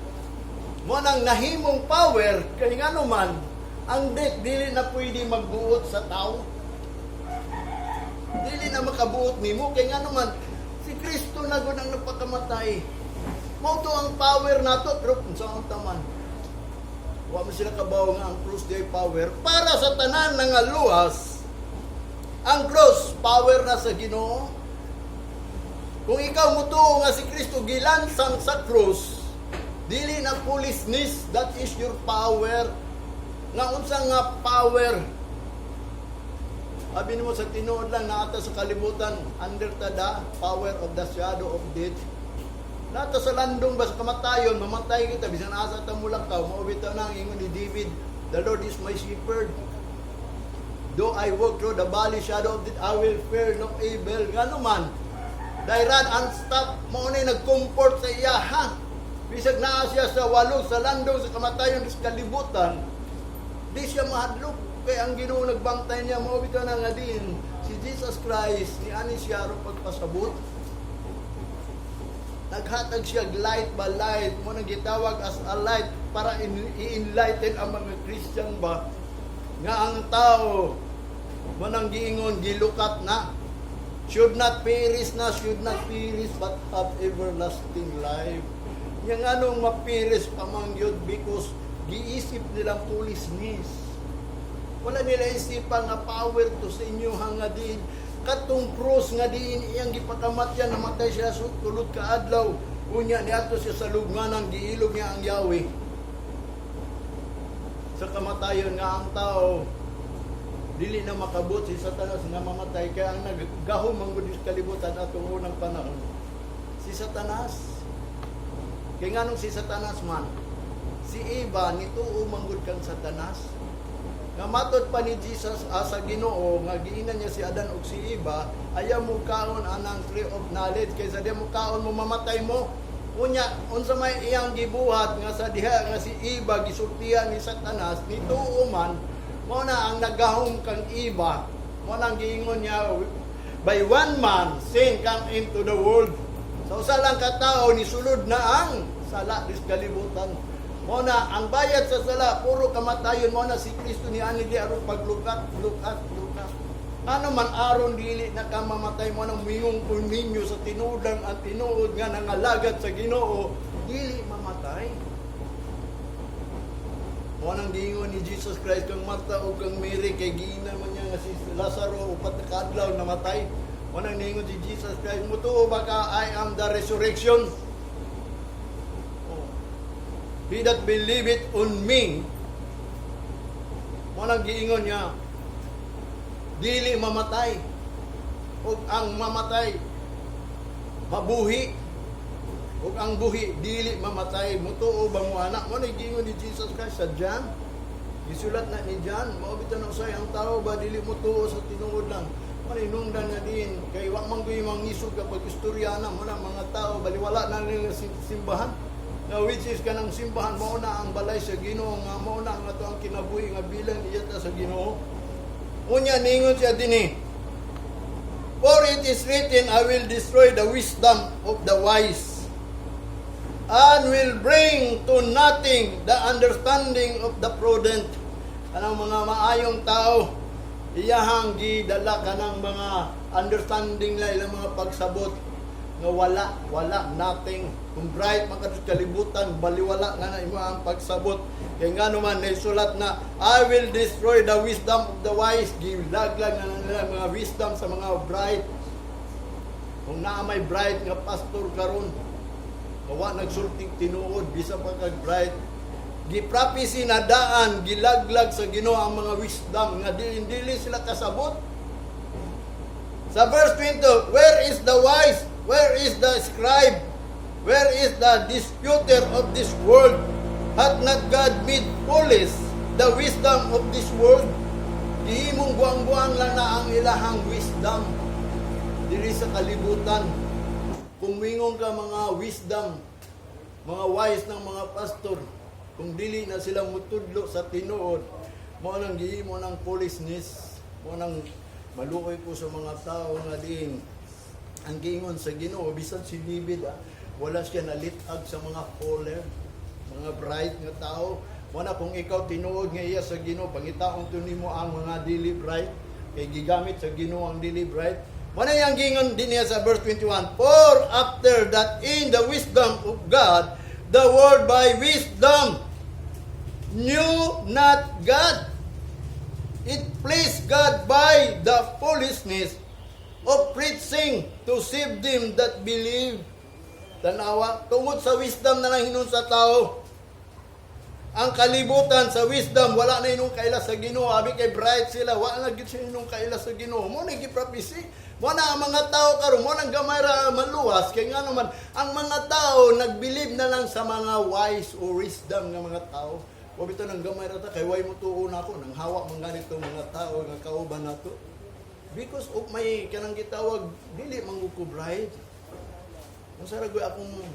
Mo nang nahimong power kay ngano man ang death dili na pwede magbuot sa tao, dili na makabuot nimo kay ngano man si Kristo na gud ang nagpakamatay. Mao to ang power nato, pero kung saan taman wa man sila kabaw nga ang cross di power para sa tanan nga luwas. Ang cross power na sa Ginoo. Kung ikaw mutuo nga si Kristo gilansang sa cross, dili na foolishness, that is your power. Nga unsa nga power? Abi nimo sa tinuod lang naata sa kalibutan under ta the power of the shadow of death. Nata sa landong ba sa kamatayon, mamatay kita bisan asa ta mulakaw, mao bitaw na ang ingon ni David, "The Lord is my shepherd. Though I walk through the valley shadow of death, I will fear no evil." Ngano man, thy rod and staff mao ni nag-comfort sa iya ha. Bisag naa siya sa walog sa landong sa kamatayon sa kalibutan, di siya mahadlok kay ang Ginoo nagbantay niya. Mao bitaw na nga din si Jesus Christ ni ani siya aron pagpasabot. Naghatag siya light ba, light mo nang gitawag as a light para i-enlighten ang mga Christian ba nga ang tao mo nang giingon gilukat na, should not perish na, should not perish but have everlasting life. Yang anong ma-perish pa man gyud? Because giisip nilang foolishness. Wala nila isipan nga power to sa inyo nga diin katong cross nga diin iyang gipakamatyan, namatay siya sa tulod ka adlaw, unya niadto siya sa lubnganan, giilog niya ang Yahweh sa kamatayon nga ang tao dili na makabot si Satanas nga mamatay, kaya ang naggahom ang gud sa kalibutan atong unang panahon si Satanas. Kay nganong si Satanas man? Si Eva nituo manggod kang Satanas nga matod pa ni Jesus sa Ginoo nga giingnan niya si Adan ug si Eva, "Ayaw mo kaon anang tree of knowledge kaysa di mo kaon mo, mamatay mo." Unya unsa may iyang gibuhat nga sa diha nga si Eva gisultihan ni Satanas, nituo man? Mao na ang nagahom kang Eva. Mao na ang giingon niya, "By one man sin come into the world." Sa usa lang ka tawo nisulod na ang sala dis kalibutan. Mao na ang bayad sa sala puro kamatayon. Mao na si Kristo ni ani di aron paglukat, lukat, lukat. Ano man aron dili na ka mamatay. Mo nang mingon ko ninyo sa tinuod lang, ang tinuod nga nangalagad sa Ginoo dili mamatay. Mo nang giingon ni Jesus Christ kang Martha ug kang Mary, kay giingnan man niya nga si Lazaro 4 ka adlaw namatay. Mo nang niingon si Jesus Christ, "Mutuo ba ka I am the resurrection? Oh. He that believeth on me," mo nang giingon niya, "dili mamatay. Ug ang mamatay mabuhi. Ug ang buhi dili mamatay. Mutuo ba mo ana?" Mo na giingon ni Jesus Christ sa John. Gisulat na ni John, mao bitaw na usay ang tao ba dili mutuo sa tinuod lang. Maninungdan nga din kay wa man gyud mangisog kapag istorya na mo na mga tao, baliwala na nila simbahan. Na which is kanang simbahan mao na ang balay sa Ginoo nga mao na ang ato ang kinabuhi nga bilang iya ta sa Ginoo. Unya ningon siya dinhi, "For it is written, I will destroy the wisdom of the wise and will bring to nothing the understanding of the prudent." Kanang mga maayong tao, iyahang gidala kanang mga understanding na ilang mga pagsabot nga wala, wala, nothing. Kung bright man ka sa kalibutan, baliwala nga na imo ang pagsabot. Kay nga naman, naisulat na, "I will destroy the wisdom of the wise." Gilaglag na nila mga wisdom sa mga bright. Kung naa may bright nga pastor karon, wa nagsultig tinuod, bisa pa kag bright. Gi-prophecy na daan, gilaglag sa Ginoo ang mga wisdom nga dili, dili sila kasabot. Sa verse 20, "Where is the wise? Where is the scribe? Where is the disputer of this world? Hath not God made foolish the wisdom of this world?" Gihimong buang-buang lang na ang ilahang wisdom diri sa kalibutan. Kung mingon ka mga wisdom, mga wise ng mga pastor, kung dili na sila mutudlo sa tinuod, mao nang gihimo ng foolishness, mao nang maluoy ko sa mga tao nga diin ang giingon sa Ginoo, bisan si David wala siya nalitag sa mga follower, mga bright nga tao. Mao na kung ikaw tinuod nga iya sa Ginoo, pangitaon to nimo ang mga dili bright kay gigamit sa Ginoo ang dili bright. Mao na yang giingon din niya sa verse 21, "For after that in the wisdom of God, the world by wisdom knew not God, it pleased God by the foolishness of preaching to save them that believe." Tanawa, tungod sa wisdom na lang hinon sa tao. Ang kalibutan sa wisdom, wala na inong kaila sa Ginoo. Abi kay bright sila, wala na gid sila inong kaila sa Ginoo. Mo na gi-prophecy. Mo na ang mga tao karon, mo nang gamay ra maluwas kay nga naman ang mga tao nag-believe na lang sa mga wise or wisdom nga mga tao. Wa bitaw nang gamay ra ta kay way mo tuo na ako nang hawak man ganito mga tao nga kauban nato. Because of may kanang gitawag dili man ko bright. Kung sa ragoy akong,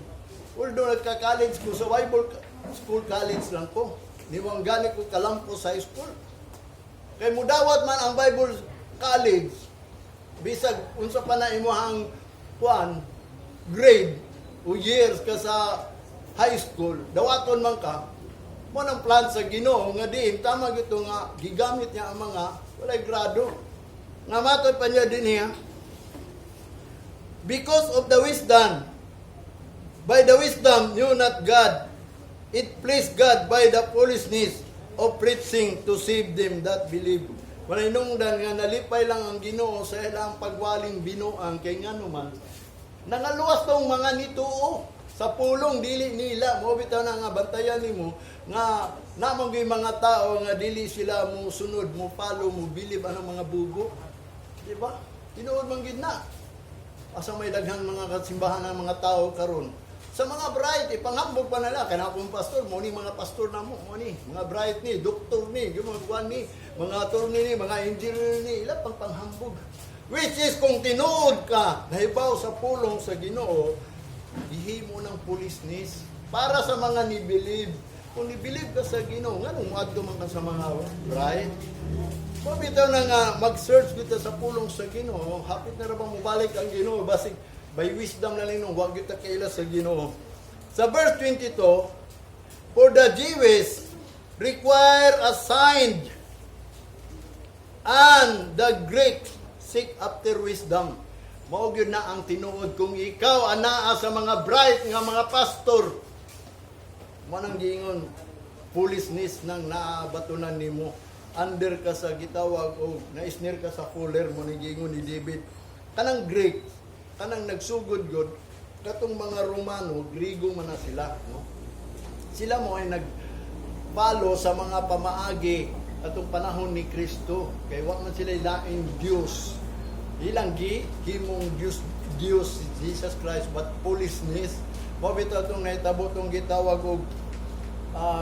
although nagka-college ko sa Bible school, college lang ko. Di mo ang gani ko kalampo sa high school. Kay mudawat man ang Bible college, bisag unsa pa na imuhang kuan grade, o years ka sa high school, dawaton man ka, mao nang plan sa Ginoo nga diin tama gito nga gigamit niya ang mga walay grado. Nga matod pa niya din niya, because of the wisdom, by the wisdom knew not God, it pleased God by the foolishness of preaching to save them that believe. Walay nungdan nga nalipay lang ang Ginoo sa ilang pagwaling binuang, kay ngano man nangaluwas tong mga nituo sa pulong dili nila. Mo bitaw na nga bantayan nimo nga namong gyud mga tao nga dili sila mo sunod, mo follow, mo believe anong mga bugo, di ba? Tinuod man gyud na. Asa may daghang mga kasimbahan ng mga tao karon sa mga bright, ipanghambog pa nila kana akong pastor mo ni, mga pastor na mo mo ni mga bright ni, doktor ni, yung mga kuwan ni, mga attorney ni, mga engineer ni, ila pang panghambog, which is kung tinuod ka nahibaw sa pulong sa Ginoo, gihimo ng foolishness para sa mga ni-believe. Kung ni-believe ka sa Ginoo, nganong moadto man ka sa mga bright? Mao bitaw na nga mag-search kita sa pulong sa Ginoo, hapit na ra ba mobalik ang Ginoo, basig by wisdom na lang nung wag kita kaila sa Ginoo. Sa verse 22, "For the Jews require a sign and the Greeks seek after wisdom." Mao gyud na ang tinuod, kung ikaw anaa sa mga bright nga mga pastor, mo nang giingon foolishness nang naabatunan nimo. Under ka sa gitawag o na-snare ka sa fuller mo ni giingon ni David. Kanang Greek, kanang nagsugod god katong mga Romano, Grigo man na sila, no? Sila mo ay nag follow sa mga pamaagi atong panahon ni Kristo kay wa man sila laing Dios, ilang gi himong Dios Dios si Jesus Christ, but foolishness. Mo bitaw tong nahitabo tong gitawag og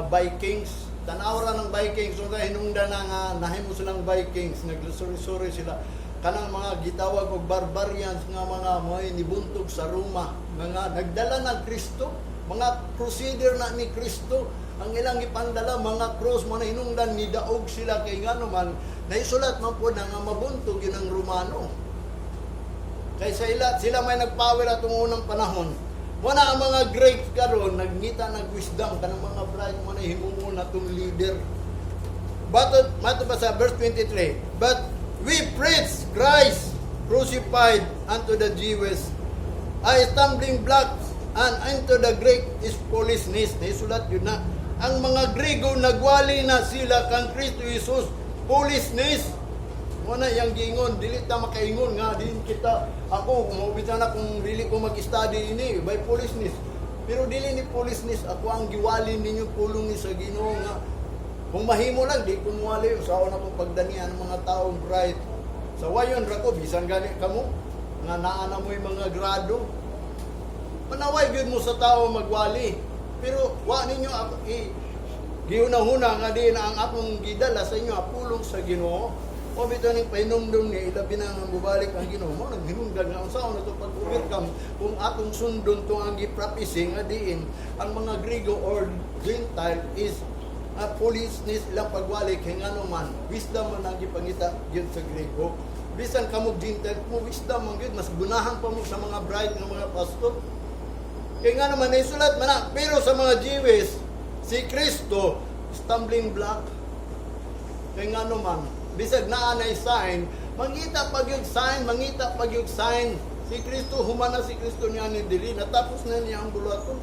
Vikings. Tan-aw ra ng Vikings, so hinungdan na nga nahimo silang Vikings, naglusuri-suri sila kanang mga gitawag og barbarians nga mga mo'y nibuntog sa Roma, mga nagdala ng Kristo, mga crusader na ni Kristo. Ang ilang gipandala mga cross. Mo na hinungdan ni daog sila kay ngano man naisulat man po na nga mabuntog yun ang Romano. Kay sa ila, sila may nagpower atong unang panahon. Wala ang mga Greeks karon nagngita nag wisdom kanang mga bright mo na himuon natong leader. But mato pa sa verse 23, "But we preach Christ crucified, unto the Jews a stumbling block and unto the Greek is foolishness." Naisulat yun na. Ang mga Grigo nagwali na sila kang Kristo Jesus foolishness. Mo na yang giingon, dili ta makaingon nga din kita ako kumubita na kung dili ko mag-study ini by foolishness. Pero dili ni foolishness ako ang giwali ninyo pulong ni sa Ginoo nga kung mahimo lang di ko muwali sa na akong pagdanian ng mga taong bright. Sa wayon ra ko, bisan gani kamo nga naa na mo'y mga grado. Manaway gyud mo sa tao magwali. Pero wa ninyo ako i giunahuna nga di na ang akong gidala sa inyo pulong sa Ginoo. O bitaw ning pahinumdum ni ilabi na nga mubalik ang Ginoo mo naghinungdan nga unsaon na to pag-overcome kung atong sundon tong ang gi-prophecy nga diin ang mga Grigo or Gentile is foolishness ilang pagwali, kay ngano man wisdom man ang gipangita gyud sa Grigo. Bisan kamo Gentile mo, wisdom man gyud, mas gunahan pa mo sa mga bright nga mga pastor. Kay nga naman naisulat man na, pero sa mga Jewish, si Kristo stumbling block. Kay nga naman, bisag naa nay sign, mangita pag yung sign, mangita pag yung sign. Si Kristo, humana si Kristo niya ni diri, natapos na niya ang buluhaton.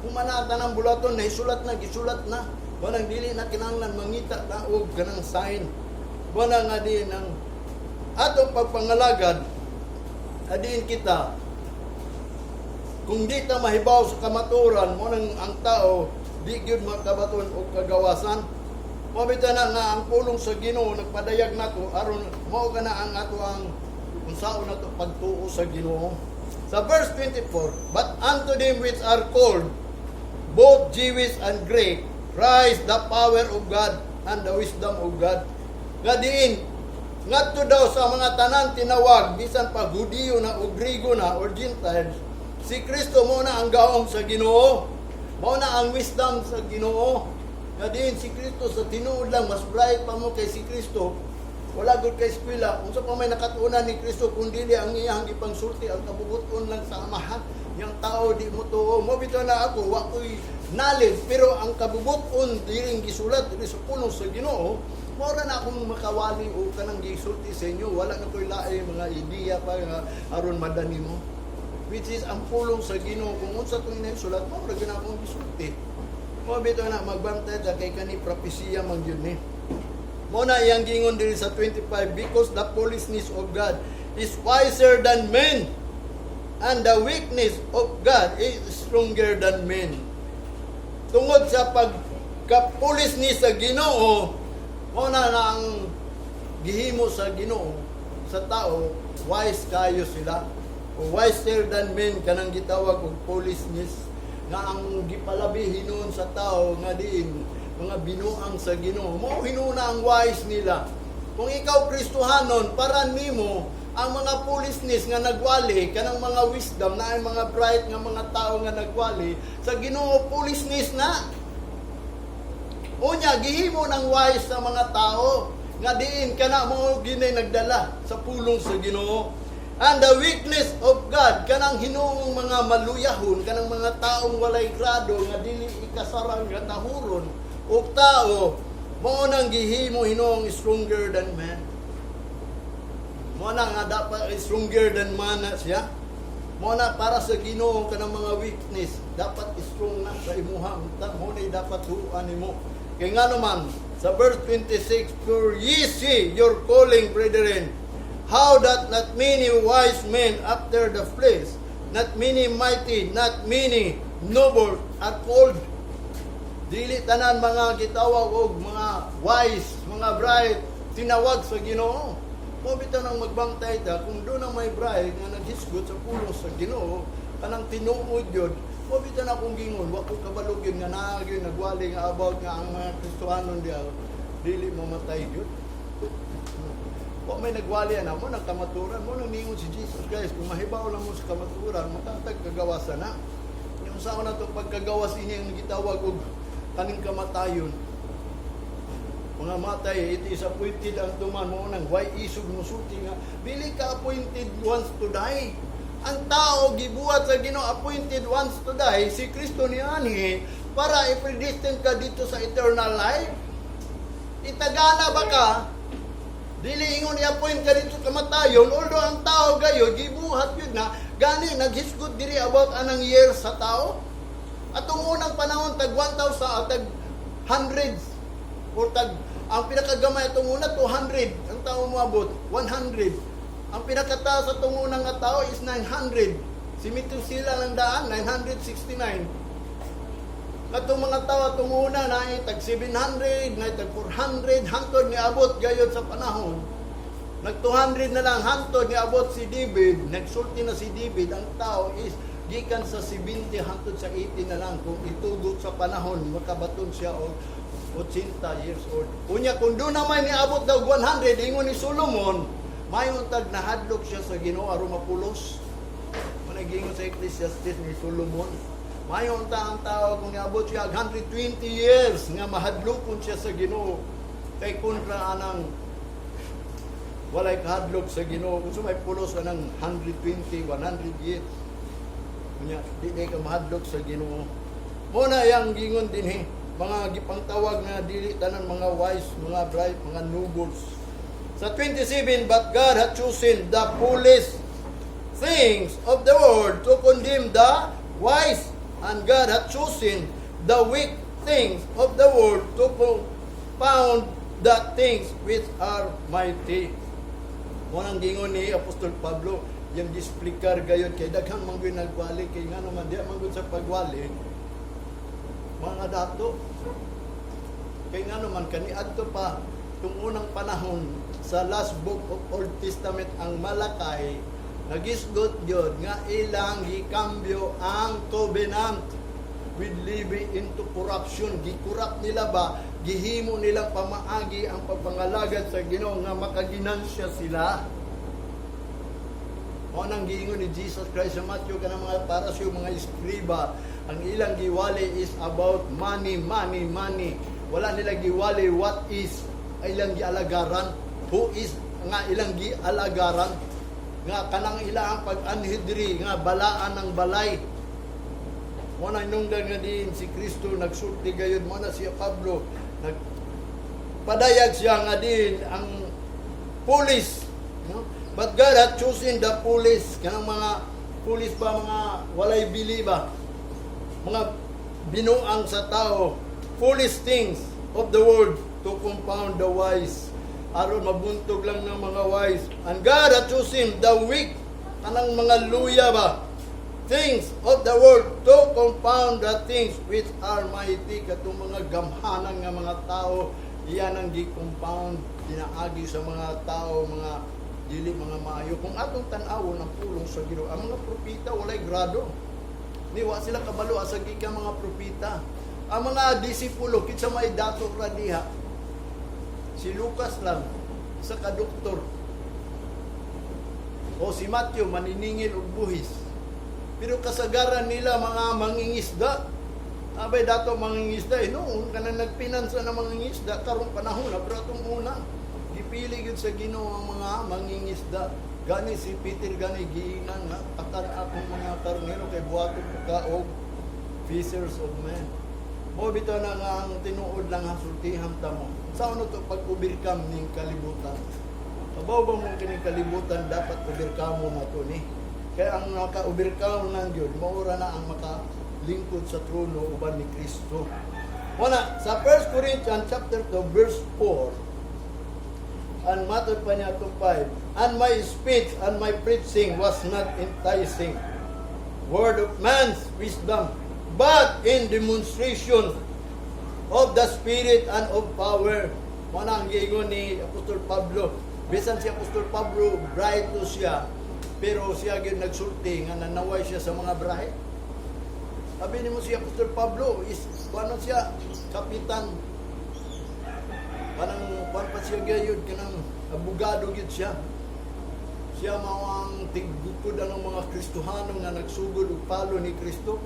Humana ta ng buluhaton, naisulat na, gisulat na. Wanang dili na kinahanglan mangita na og ganang sign. Wala nga din ang atong pagpangalagad, adiin kita kung di ta mahibaw sa kamaturan mo nang ang tao di gyud makabaton og kagawasan. Mao bitaw na nga ang pulong sa Ginoo nagpadayag nato aron mao kana ang ato ang unsaon nato pagtuo sa Ginoo. Sa verse 24, "But unto them which are called, both Jewish and Greek, Christ the power of God and the wisdom of God." Nga diin ngadto daw sa mga tanan tinawag, bisan pa Hudiyo na o Grigo na or Gentiles, si Kristo mo na ang gahom sa Ginoo. Mao na ang wisdom sa Ginoo. Nga diin si Kristo sa tinuod lang mas bright pa mo kay si Kristo wala gud kay eskwela. Unsa pa may nakatunan ni Kristo kung dili ang iyang gipangsulti ang kabubut-on lang sa Amahan. Yang tao di mo tuo mo bitaw na ako wa ko'y knowledge, pero ang kabubut-on diring gisulat diri sa pulong sa Ginoo, mao ra na akong makawali o kanang gisulti sa inyo. Wala na ko'y lain mga ideya pa nga aron madani mo, which is ang pulong sa Ginoo, kung unsa tong sulat, mao ra gyud akong gisulti mo bitaw na. Magbantay ta kay kani propesiya man gyud ni. Mo na iyang gingon diri sa 25, "Because the foolishness of God is wiser than men and the weakness of God is stronger than men." Tungod sa pagka-foolishness sa Ginoo, mo na ang gihimo sa Ginoo sa tao, wise kayo sila. O wiser than men, kanang gitawag og foolishness nga ang gipalabi hinuon sa tao nga diin mga binuang sa Ginoo. Mo hinuon ang wise nila. Kung ikaw Kristohanon, para nimo ang mga foolishness nga nagwali kanang mga wisdom na ay mga bright nga mga tao nga nagwali sa Ginoo, foolishness na. Unya gihimo ng wise sa mga tao nga diin kana mo ginay nagdala sa pulong sa Ginoo. And the weakness of God, kanang hinuong mga maluyahon, kanang mga taong walay grado nga dili ikasarang nga tahuron og tao, mao nang gihimo hinuong stronger than man. Mao na nga dapat stronger than man na siya. Mao na para sa Ginoo, kanang mga weakness dapat strong na sa imuha. Unta mo na dapat huan nimo. Kay nga naman sa verse 26, "For ye see your calling, brethren, how that not many wise men after the flesh, not many mighty, not many noble are called." Dili tanan mga gitawag og mga wise, mga bright, tinawag sa Ginoo. Mo bitaw nang magbantay ta kung doon ang may bright nga naghisgot sa pulong sa Ginoo, kanang tinuod yun. Mo bitaw na akong gingon, wa ko kabalo gyud nga naa gyud nagwali nga about nga ang mga Kristohanon diya dili mamatay gyud. Wa may nagwali ana mo nang kamaturan mo nang ningon si Jesus Christ, kung mahibaw lang mo sa kamaturan, makatag kagawasan na. Yung sa na itong pagkagawas ini ang gitawag og kaning kamatayon. Mga matay, it is appointed unto man. Mo nang why isog musulti nga dili ka appointed once to die. Ang tao gibuhat sa Ginoo appointed once to die, si Kristo ni anhi para i-predestined ka dito sa eternal life. Itagana ba ka? Dili ingon i-appoint ka dito kamatayon, although ang tao gayo gibuhat yun na gani naghisgot diri about anang years sa tao. Atong unang panahon, tag 1,000, tag hundreds or tag, ang pinakagamay atong una, 200 ang tao moabot, 100. Ang pinakataas sa atong unang nga tao is 900. Si Methuselah lang daan 969. Katong mga tao atong una na tag 700, na tag 400, hantod niabot gayod sa panahon. Nag 200 na lang hantod niabot si David, nagsulti na si David, ang tao is gikan sa 70 hantod sa 80 na lang. Kung itugot sa panahon, makabaton siya og 80 years old. Unya kung doon naman niabot daw 100, ingon ni Solomon, mayon tag nahadlok siya sa Ginoo aron mapulos. Mao gingon sa Ecclesiastes ni Solomon. Mayon ta ang tao kung niabot siya og 120 years nga mahadlokon siya sa Ginoo. Kay kontra anang walay kahadlok sa Ginoo, kung may pulos anang 120, 100 years. Unya, di ka mahadlok sa Ginoo. Mo na yang gingon dinhi, mga gipangtawag nga dili tanan mga wise, mga bright, mga nobles. Sa 27, "But God hath chosen the foolish things of the world to condemn the wise, and God hath chosen the weak things of the world to confound the things which are mighty." Mo nang gingon ni Apostol Pablo, yung gisplikar gayon kay daghang man gyud nagwali, kay nga naman di man gud sa pagwali mga dato. Kay nga naman kaniadto pa tung unang panahon, sa last book of Old Testament, ang Malakay, nagisgot gyud nga ilang gikambyo ang covenant with Levi into corruption. Gikurap nila ba, gihimo nilang pamaagi ang pagpangalagad sa Ginoo nga makaginansya sila. Mo nang giingon ni Jesus Christ sa Matthew, kanang mga para sa mga eskriba, ang ilang giwali is about money, money, money. Wala nila giwali what is ilang gialagaran, who is nga ilang gialagaran. Nga kanang ila ang pag-anhi diri nga balaan ang balay. Mo na nungdan nga diin si Kristo nagsulti gayud. Mo na si Pablo nagpadayag siya nga diin ang foolish, no? But God hath chosen the foolish, kanang mga foolish ba, mga walay bili ba, mga binuang sa tao, foolish things of the world to confound the wise, aron mabuntog lang ng mga wise. And God hath chosen the weak, kanang mga luya ba, things of the world to confound the things which are mighty. Katong mga gamhanan nga mga tao, iyan ang gi-confound pinaagi sa mga tao, mga dili mga maayo. Kung atong tan-awon ang pulong sa Ginoo, ang mga propeta walay grado ni, wa sila kabalo asa gikan mga propeta. Ang mga disipulo, kinsa may dato ra diha? Si Lucas lang, isa ka doktor, o si Matthew, maniningil og buhis, pero kasagaran nila mga mangingisda. Abay, dato mangingisda eh, noon kanang nagpinansa na mangingisda karong panahon na, pero atong una gipili gyud sa Ginoo ang mga mangingisda. Gani si Peter gani giingnan nga, "Patan akong mga karnero kay buhaton ko ka og fishers of men." Mo bitaw na nga ang tinuod lang ha, sultihan ta mo. Sa ano to pag-overcome ning kalibutan? Kabaw ba mo kining kalibutan, dapat overcome mo na to ni. Kaya ang naka-overcome nang gyud, maura na ang makalingkod sa trono uban ni Kristo. Wala, sa 1 Corinthians chapter 2 verse 4, and matod pa niya to 5, "And my speech and my preaching was not enticing word of man's wisdom, but in demonstration of the Spirit and of power." Mao ang giingon ni Apostol Pablo. Bisan si Apostol Pablo, bright to siya, pero siya gyud nagsulti nga nanaway siya sa mga bright. Sabi nimo si Apostol Pablo is kuano siya, kapitan. Kanang kuan pa siya gayud, kanang abogado gyud siya. Siya mao ang tiggukod ang mga Kristohano nga nagsugod og palo ni Kristo.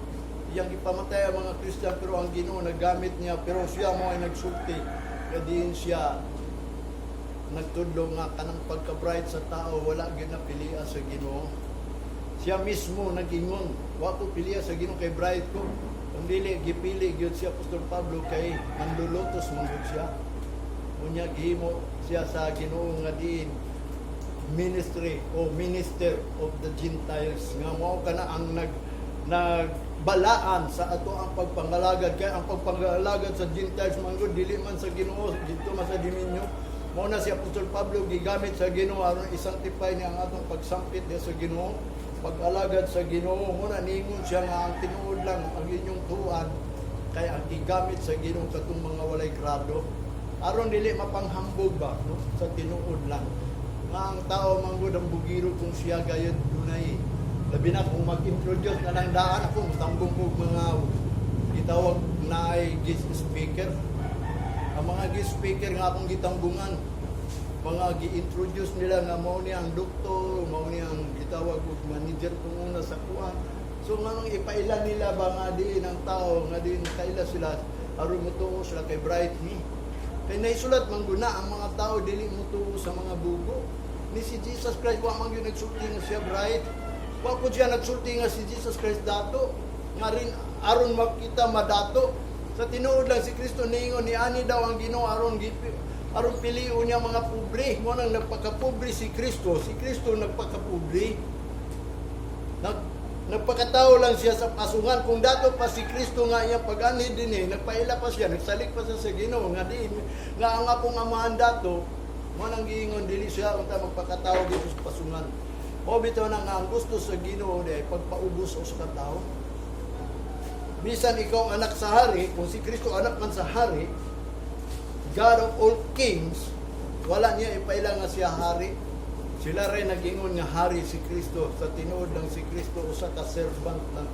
Iyang gipamatay ang mga Kristiyan, pero ang Ginoo naggamit niya, pero siya mao ay nagsulti nga diin siya nagtudlo nga kanang pagka-bright sa tao wala gyud na pilia sa Ginoo. Siya mismo nag-ingon, "Wa ko pilia sa Ginoo kay bright ko." Kung dili, gipili gyud si Apostol Pablo kay manlulutos man gyud siya. Unya gihimo siya sa Ginoo nga diin ministry o minister of the Gentiles, nga mao kana ang nagbalaan sa ato ang pagpangalagad, kay ang pagpangalagad sa Gentiles man gud dili man sa Ginoo, didto man sa demonyo. Mao na si Apostol Pablo gigamit sa Ginoo aron i-sanctify niya ang atong pagsampit niya sa Ginoo, pag-alagad sa Ginoo. Mo na ningon siya nga ang tinuod lang ang inyong tuan kay ang gigamit sa Ginoo katong mga walay grado aron dili mapanghambog ba, no? Sa tinuod lang nga ang tao manggod ang bugiro kung siya gayud dunay, labi na kung mag-introduce na lang daan. Ako mutambong ko mga gitawag na ay guest speaker. Ang mga guest speaker nga akong gitambungan, mga gi-introduce nila nga mao ni ang doktor, mao ni ang gitawag og manager kung una sa kuan. So nganong ipaila nila ba nga diin ang tao nga diin kaila sila aron motuo sila kay bright ni? Kay naisulat man guna, ang mga tao dili motuo sa mga bugo. Ni si Jesus Christ, wa man gyud nagsulti nga siya bright. Wa po siya nagsulti nga si Jesus Christ dato. Nga rin aron makita madato. Sa tinuod lang, si Kristo niingon ni ani daw ang Ginoo aron pilion niya mga pobre. Mo nang nagpakapobre si Kristo. Si Kristo nagpakapobre. Nagpakatao lang siya sa pasungan. Kung dato pa si Kristo nga iyang pag-anhi din eh, nagpaila pa siya, nagsalik pa siya sa Ginoo nga di nga ang akong amahan dato. Mo nang giingon dili siya unta magpakatao dito sa pasungan. O bitaw na nga ang gusto sa Ginoo di ay pagpaubos sa usa ka tawo. Bisan ikaw anak sa hari, kung si Kristo anak man sa hari, God of all kings, wala niya ipaila nga siya hari. Sila rin nag-ingon nga hari si Kristo. Sa tinuod lang, si Kristo usa ka servant lang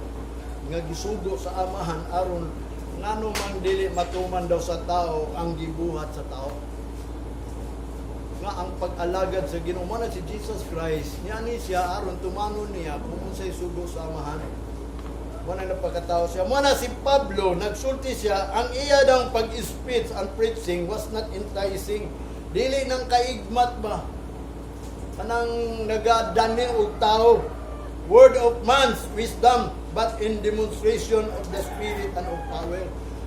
nga gisugo sa Amahan aron ngano man dili matuman daw sa tao ang gibuhat sa tao. Nga ang pag-alagad sa Ginoo, mo na si Jesus Christ, niya ni siya aron tumanon niya kung unsay sugo sa Amahan. Mo na nagpakatao siya. Mo na si Pablo, nagsulti siya, ang iya daw pag-speech and preaching was not enticing. Dili nang kaigmat ba? Kanang nagadani og tao. Word of man's wisdom, but in demonstration of the Spirit and of power.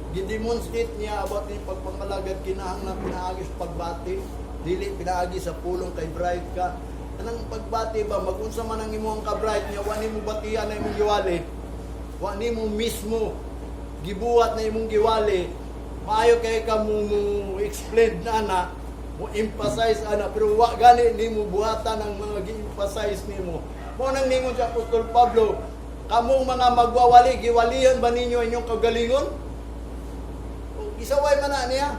Gidemonstrate niya about ni pagpangalagad, kinahanglan pinaagi sa pagbati, dili pinaagi sa pulong kay bright ka. Kanang pagbati ba, magunsa man ang imong ka-bright niya, wa nimo batian na imong giwali. Wa nimo mismo gibuhat na imong giwali. Maayo kay ka mo explain na ana, mo emphasize ana, pero wa gani nimo buhatan ang mga gi-emphasize nimo. Mo nang ningon si Apostol Pablo, "Kamong mga magwawali, giwalihan ba ninyo inyong kagalingon?" Gisaway man na niya.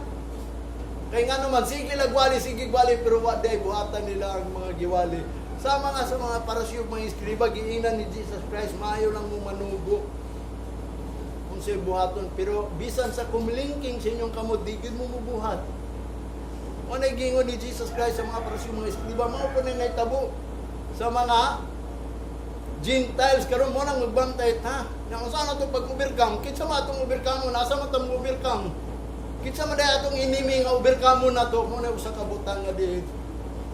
Kay nga naman, sige lagwali, sige wali, pero wa day buhatan nila ang mga giwali. Sa mga Parisiyo, mga eskriba, giingnan ni Jesus Christ, "Maayo lang mo manugo kung sa buhaton." Pero bisan sa kumlingking sa inyong kamot, di gyud mo mubuhat. O nagingon ni Jesus Christ sa mga Parisiyo, mga eskriba, mao po na naitabo sa mga Gentiles karon. Mo nang magbantay ta. Na unsa na to pag-overcome? Kinsa man atong overcome? Nasa man tong overcome? Kinsa man day atong enemy nga overcome na to? Mo na usa ka butang nga di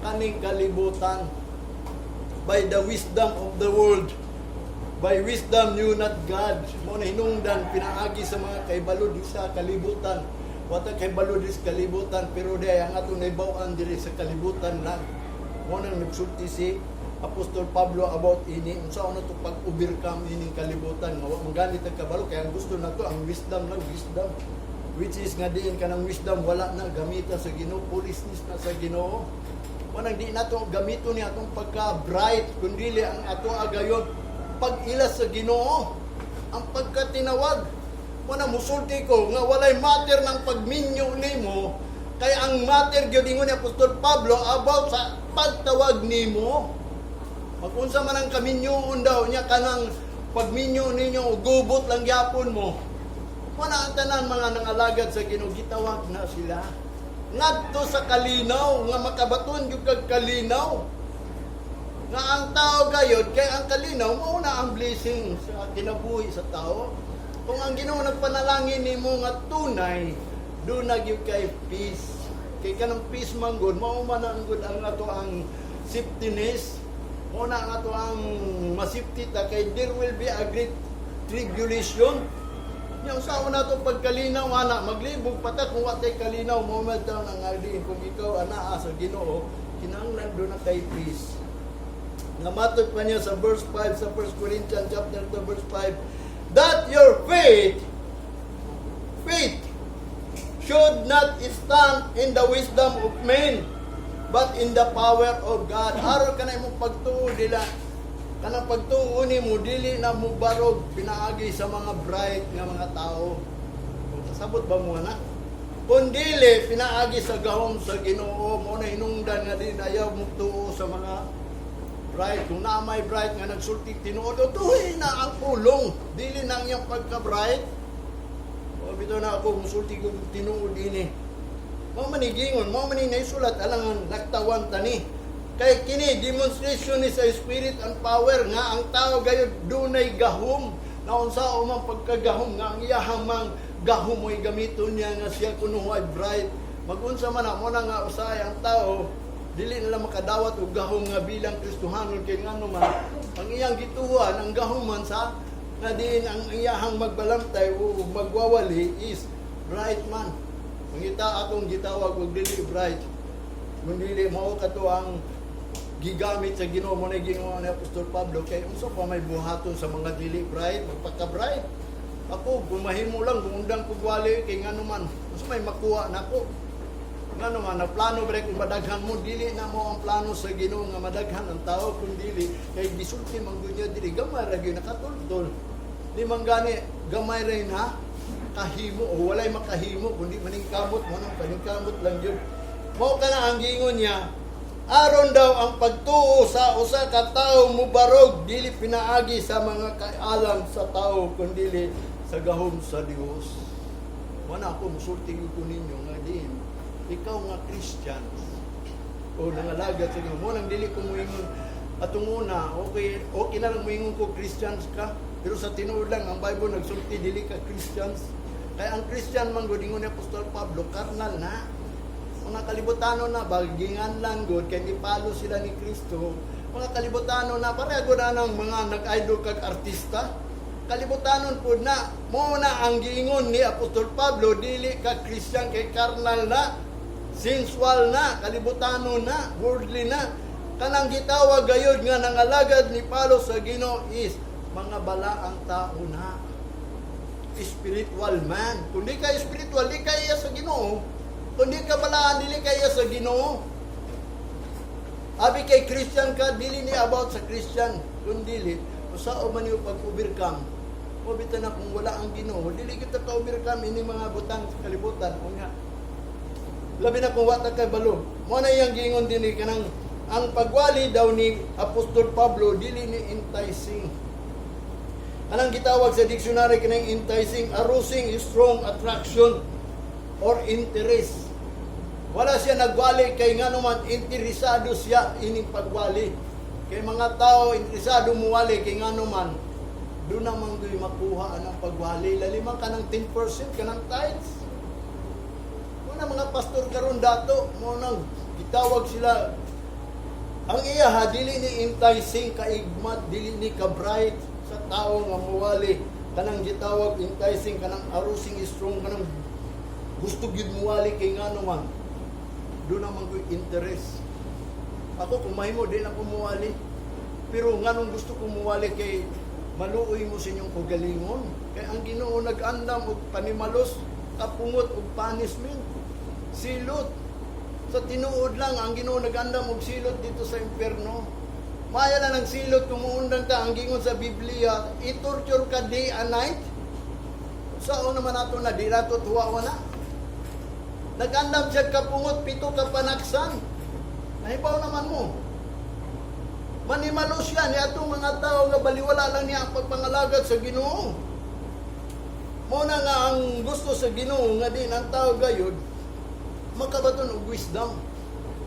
kaning kalibutan. By the wisdom of the world. By wisdom knew not God. Mo na hinungdan pinaagi sa mga kaibalo di sa kalibutan. Wata kaibalo di sa kalibutan, pero di ang atong nahibaw-an diri sa kalibutan lang. Mo nang nagsulti si Apostol Pablo about ini, unsa na to pag-overcome ining kalibutan nga wa man gani ta kabalo, kaya ang gusto nato ang wisdom lang, wisdom which is nga diin kanang wisdom wala na gamita sa Ginoo, foolishness na sa Ginoo. Wanang di nato gamito ni atong pagka bright, kundi ang ato agayon pag-ilas sa Ginoo, ang pagkatinawag. Wala musulti ko nga walay matter ng pagminyo nimo, kay ang matter gyud, ingon ni Apostol Pablo, about sa pagtawag nimo. Magunsa man ang kaminyoon daw niya, kanang pagminyo ninyo og gubot lang gyapon mo. Wala ang tanan mga nangalagad sa Ginoo, gitawag na sila ngadto sa kalinaw, nga makabaton gyud kag kalinaw. Nga ang tao gayod, kay ang kalinaw mao na ang blessing sa kinabuhi sa tao. Kung ang Ginoo nagpanalangin nimo nga tunay, duna gyud kay peace. Kay kanang peace man gud, mao man ang gud ang ato ang safetyness. Mao na ang ato ang masafety ta, kay there will be a great tribulation. Yang sa una to pagkalinaw ana, maglibog pa ta kung watay kalinaw. Mo man taon ang aldi kung ikaw anaa sa Ginoo, kinahanglan do na kay peace. Nga matod pa niya sa verse 5 sa 1 Corinthians chapter 2 verse 5, that your faith should not stand in the wisdom of men, but in the power of God. Aron ka na imong pagtuo dila, kanang pagtuo nimo dili na mubarog pinaagi sa mga bright nga mga tao. Kasabot ba mo na? Kung dili pinaagi sa gahom sa Ginoo. Mo na hinungdan nga din ayaw mo tuo sa mga bright. Kung naa may bright nga nagsulti tinuod, o tuhi na ang pulong. Dili na ang iyang pagka-bright. O bitaw na ako musulti ko tinuod ini. Mao man ni gingon, mao man ni naisulat, alangan laktawan tani. Kay kini demonstration ni sa spirit and power nga ang tao gayud dunay gahom, na unsa o man pagkagahom nga ang iyahang mang gahom mo'y gamiton niya nga siya kuno ay bright. Magunsa man na mo na nga usahay ang tao dili nila makadawat og gahom nga bilang Kristohanon, kay ngano man ang iyang gituhan ang gahom man sa nga diin ang iyahang magbalantay o magwawali is bright man. Mangita atong gitawag og dili bright. Kung dili mao kato ang gigamit sa Ginoo, mo na Ginoo ni Apostol Pablo, kay unsa pa may buhaton sa mga dili bright, magpaka-bright. Ako gumahimo lang gundang kog wali, kay ngano man unsa may makuha nako? Ngano man na plano bre kung madaghan mo, dili na mo ang plano sa Ginoo nga madaghan ang tao, kun dili kay gisulti man gud niya dili gamay ra gyud nakatultol. Di man gani gamay ra na kahimo o walay makahimo kundi maningkamot mo nang paningkamot lang gyud. Mao kana ang giingon niya, aron daw ang pagtuo sa usa ka tawo mubarog dili pinaagi sa mga kaalam sa tao, kundi sa gahom sa Dios. Wala ako musulti ko ninyo nga diin ikaw nga Christian o nangalagad sa Ginoo mo, nang dili ko moingon atong una, okay okay na lang moingon ko Christians ka, pero sa tinuod lang ang Bible nagsulti dili ka Christians, kay ang Christian man gud, ingon ni Apostol Pablo, carnal na. Mga kalibutano na bagingan lang gud kay ni-follow sila ni Kristo. Mga kalibutano na pareho gud anang mga nag-idol kag artista. Kalibutanon pud na. Mo na ang giingon ni Apostol Pablo, dili ka Christian kay carnal na, sensual na, kalibutano na, worldly na. Kanang gitawag gayud nga nangalagad ni follow sa Ginoo is mga balaang tao na. Spiritual man. Kung di ka spiritual, di ka iya sa Ginoo. Kung di ka balaan, dili ka iya sa Ginoo. Abi kay Christian ka, dili ni about sa Christian. Kung dili, usa man yung pag-overcome. O bitaw na kung wala ang Ginoo, dili kita ka-overcome ini mga butang sa kalibutan. O nga, labi na kung wala kay balo. Mo na iyang giingon dinhi, kanang ang pagwali daw ni Apostol Pablo dili ni enticing. Anang gitawag sa dictionary kanang enticing, arousing strong attraction or interest. Wala siya nagwali kay ngano man interesado siya ining pagwali. Kay mga tao interesado muwali kay ngano man doon naman go'y makuha ang pagwali. Laliman ka ng 10% ka ng tithes. Muna mga pastor karon dato, mo nang gitawag sila. Ang iya ha, dili ni enticing kaigmat, dili ni ka-bright sa tao nga muwali. Kanang gitawag enticing, kanang arousing strong, kanang gusto gyud muwali kay ngano man. Doon naman ko'y interest. Ako kung mahimo, di na ko muwali. Pero nganong gusto ko muwali kay maluoy mo sa inyong kaugalingon. Kay ang Ginoo nag-andam og panimalos, kapungot og punishment. Silot. Sa tinuod lang, ang Ginoo nag-andam og silot dito sa impyerno. Maya na ng silot kung muundang ka, ang gingon sa Biblia, i-torture ka day and night. Sao naman nato na, di nato tuwa na. Nag-andam siya kapungot, pito ka panaksan. Nahibaw naman mo. Manimalo siya ni atong mga tao nga baliwala lang niya ang pagpangalagad sa Ginoo. Mo na nga ang gusto sa Ginoo nga din ang tao gayud makabaton og wisdom.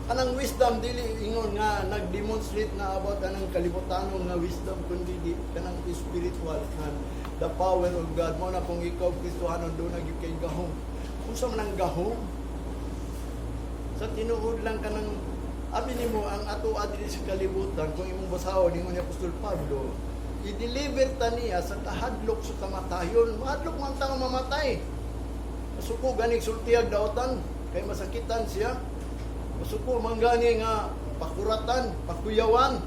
Anang wisdom dili ingon nga nag-demonstrate na about anang kalibutanon nga wisdom, kundi di kanang spiritual and the power of God. Mo na kung ikaw Kristohanon, doon na gyud kay gahom. Unsa man ang gahom? Sa tinuod lang, kanang abi nimo ang ato adri sa kalibutan, kung imong basahon, ingon ni Apostol Pablo, i-deliver ta niya sa kahadlok sa kamatayon. Mahadlok man ta nga mamatay. Masuko gani sultiyag daotan kay masakitan siya. Masuko man gani nga pakuratan, pakuyawan.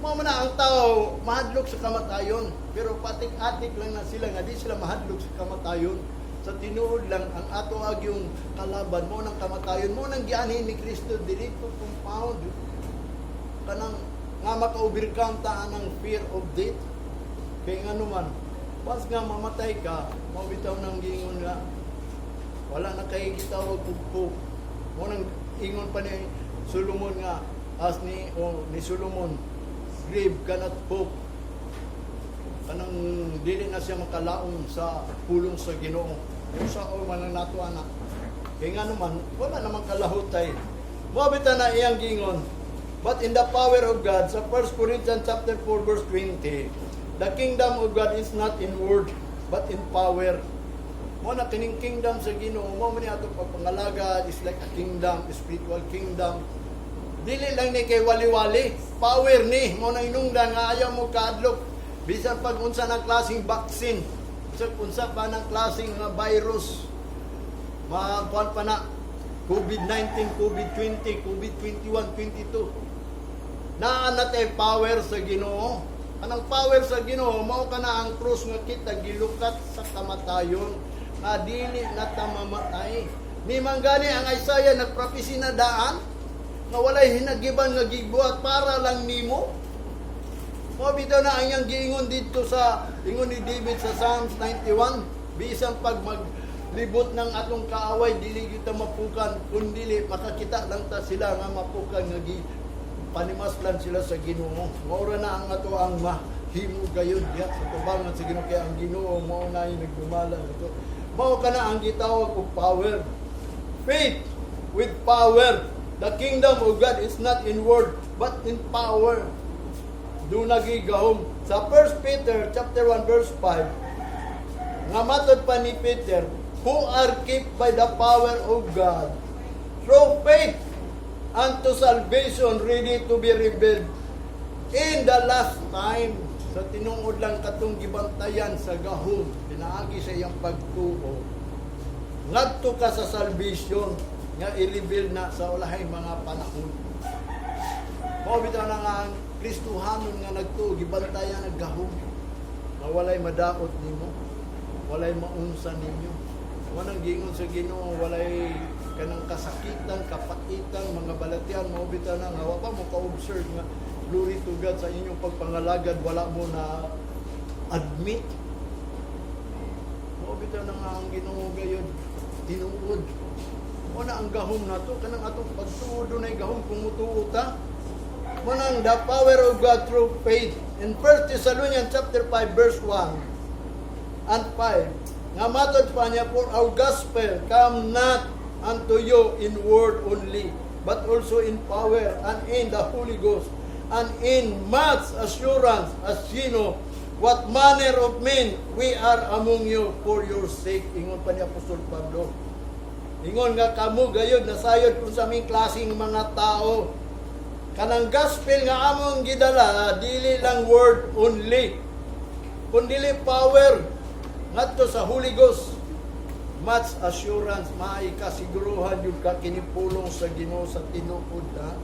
Mao man na ang tao mahadlok sa kamatayon, pero patik-atik lang na sila nga di sila mahadlok sa kamatayon. Sa tinuod lang, ang ato agyong kalaban mo ng kamatayon, mo nang gianhin ni Kristo dili to compound kanang nga maka-overcome ta anang fear of death. Kay ngano man, once nga mamatay ka, mao bitaw nang giingon nga wala na kay gitawag og hope. Mo nang ingon pa ni Solomon nga as ni o ni Solomon, grave cannot hope, kanang dili na siya makalaom sa pulong sa Ginoo. Yung sa o man ang nato ana. Kay nga naman, wala namang kalahutay. Mo bitaw na iyang gingon. But in the power of God, sa 1 Corinthians chapter 4 verse 20, the kingdom of God is not in word, but in power. Mo na kining kingdom sa Ginoo, mo man ni ato pagpangalagad is like a kingdom, a spiritual kingdom. Dili lang ni kay wali-wali, power ni mo na inungdan nga ayaw mo kaadlok bisan pag unsa ng klaseng vaccine, bisan unsa pa ng klaseng nga virus. Makakuan pa na COVID-19, COVID-20, COVID-21, 22. Naa na tay power sa Ginoo. Anang power sa Ginoo mao kana ang krus nga kita gilukat sa kamatayon nga dili na ta mamatay. Ni manggani ang Isaiah nagpropesy na daan nga walay hinagiban nga gibuhat para lang nimo. Mo bitaw na ang iyang giingon dito sa ingon ni David sa Psalms 91, bisan pag maglibot ng atong kaaway, dili kita mapukan, kundi makakita lang ta sila nga mapukan nga gi panimaslan sila sa Ginoo. Maura na ang ato ang mahimo gayud diha sa tubangan sa Ginoo kay ang Ginoo mao na yung nagdumala nito. Mao kana ang gitawag og power. Faith with power. The kingdom of God is not in word but in power. Doon nagigahom. Sa 1 Peter chapter 1 verse 5, nga matod pa ni Peter, who are kept by the power of God. through faith unto salvation, ready to be revealed in the last time. Sa tinuod lang katong gibantayan sa gahom pinaagi sa iyang pagtuo ngadto ka sa salvation nga i-reveal na sa ulahay mga panahon. Mao bitaw na nga ang Kristohanon nga nagtuo gibantayan ang gahom nga walay madaot nimo, walay maunsa ninyo. Walang gingon sa Ginoo, walay kanang kasakitan, kapaitan, mga balatian. Mao bitaw na nga wa pa mo ka-observe nga, glory to God, sa inyong pagpangalagad wala mo na admit. Mao bitaw na nga ang Ginoo gayud tinuod. Mo na ang gahom nato, kanang atong pagtuo, dunay gahom kung mutuo ta. Mo nang the power of God through faith. In 1 Thessalonians chapter 5 verse 1 and 5, nga matod pa niya, "For our gospel come not unto you in word only, but also in power and in the Holy Ghost and in much assurance, as ye know what manner of men we are among you for your sake." Ingon pa ni Apostol Pablo. Ingon nga kamo gayud nasayod kung sa aming klaseng mga tao. Kanang gospel nga among gidala, dili lang word only, kundili power ngadto sa Holy Ghost. Much assurance, maay kasiguruhan yung ka kini pulong sa Ginoo sa tinuod, ha.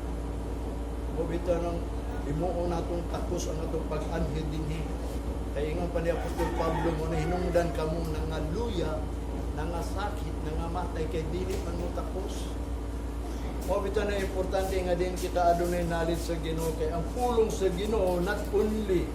O bitaw nang himuon natong takos ang atong pag-anhi dinhi. Kay ingon pa ni Apostol Pablo mo na hinungdan kamo nangaluya, nangasakit, nangamatay kay dili man mo takos. Mao bitaw na importante nga din kita adunay knowledge sa Ginoo kay ang pulong sa Ginoo not only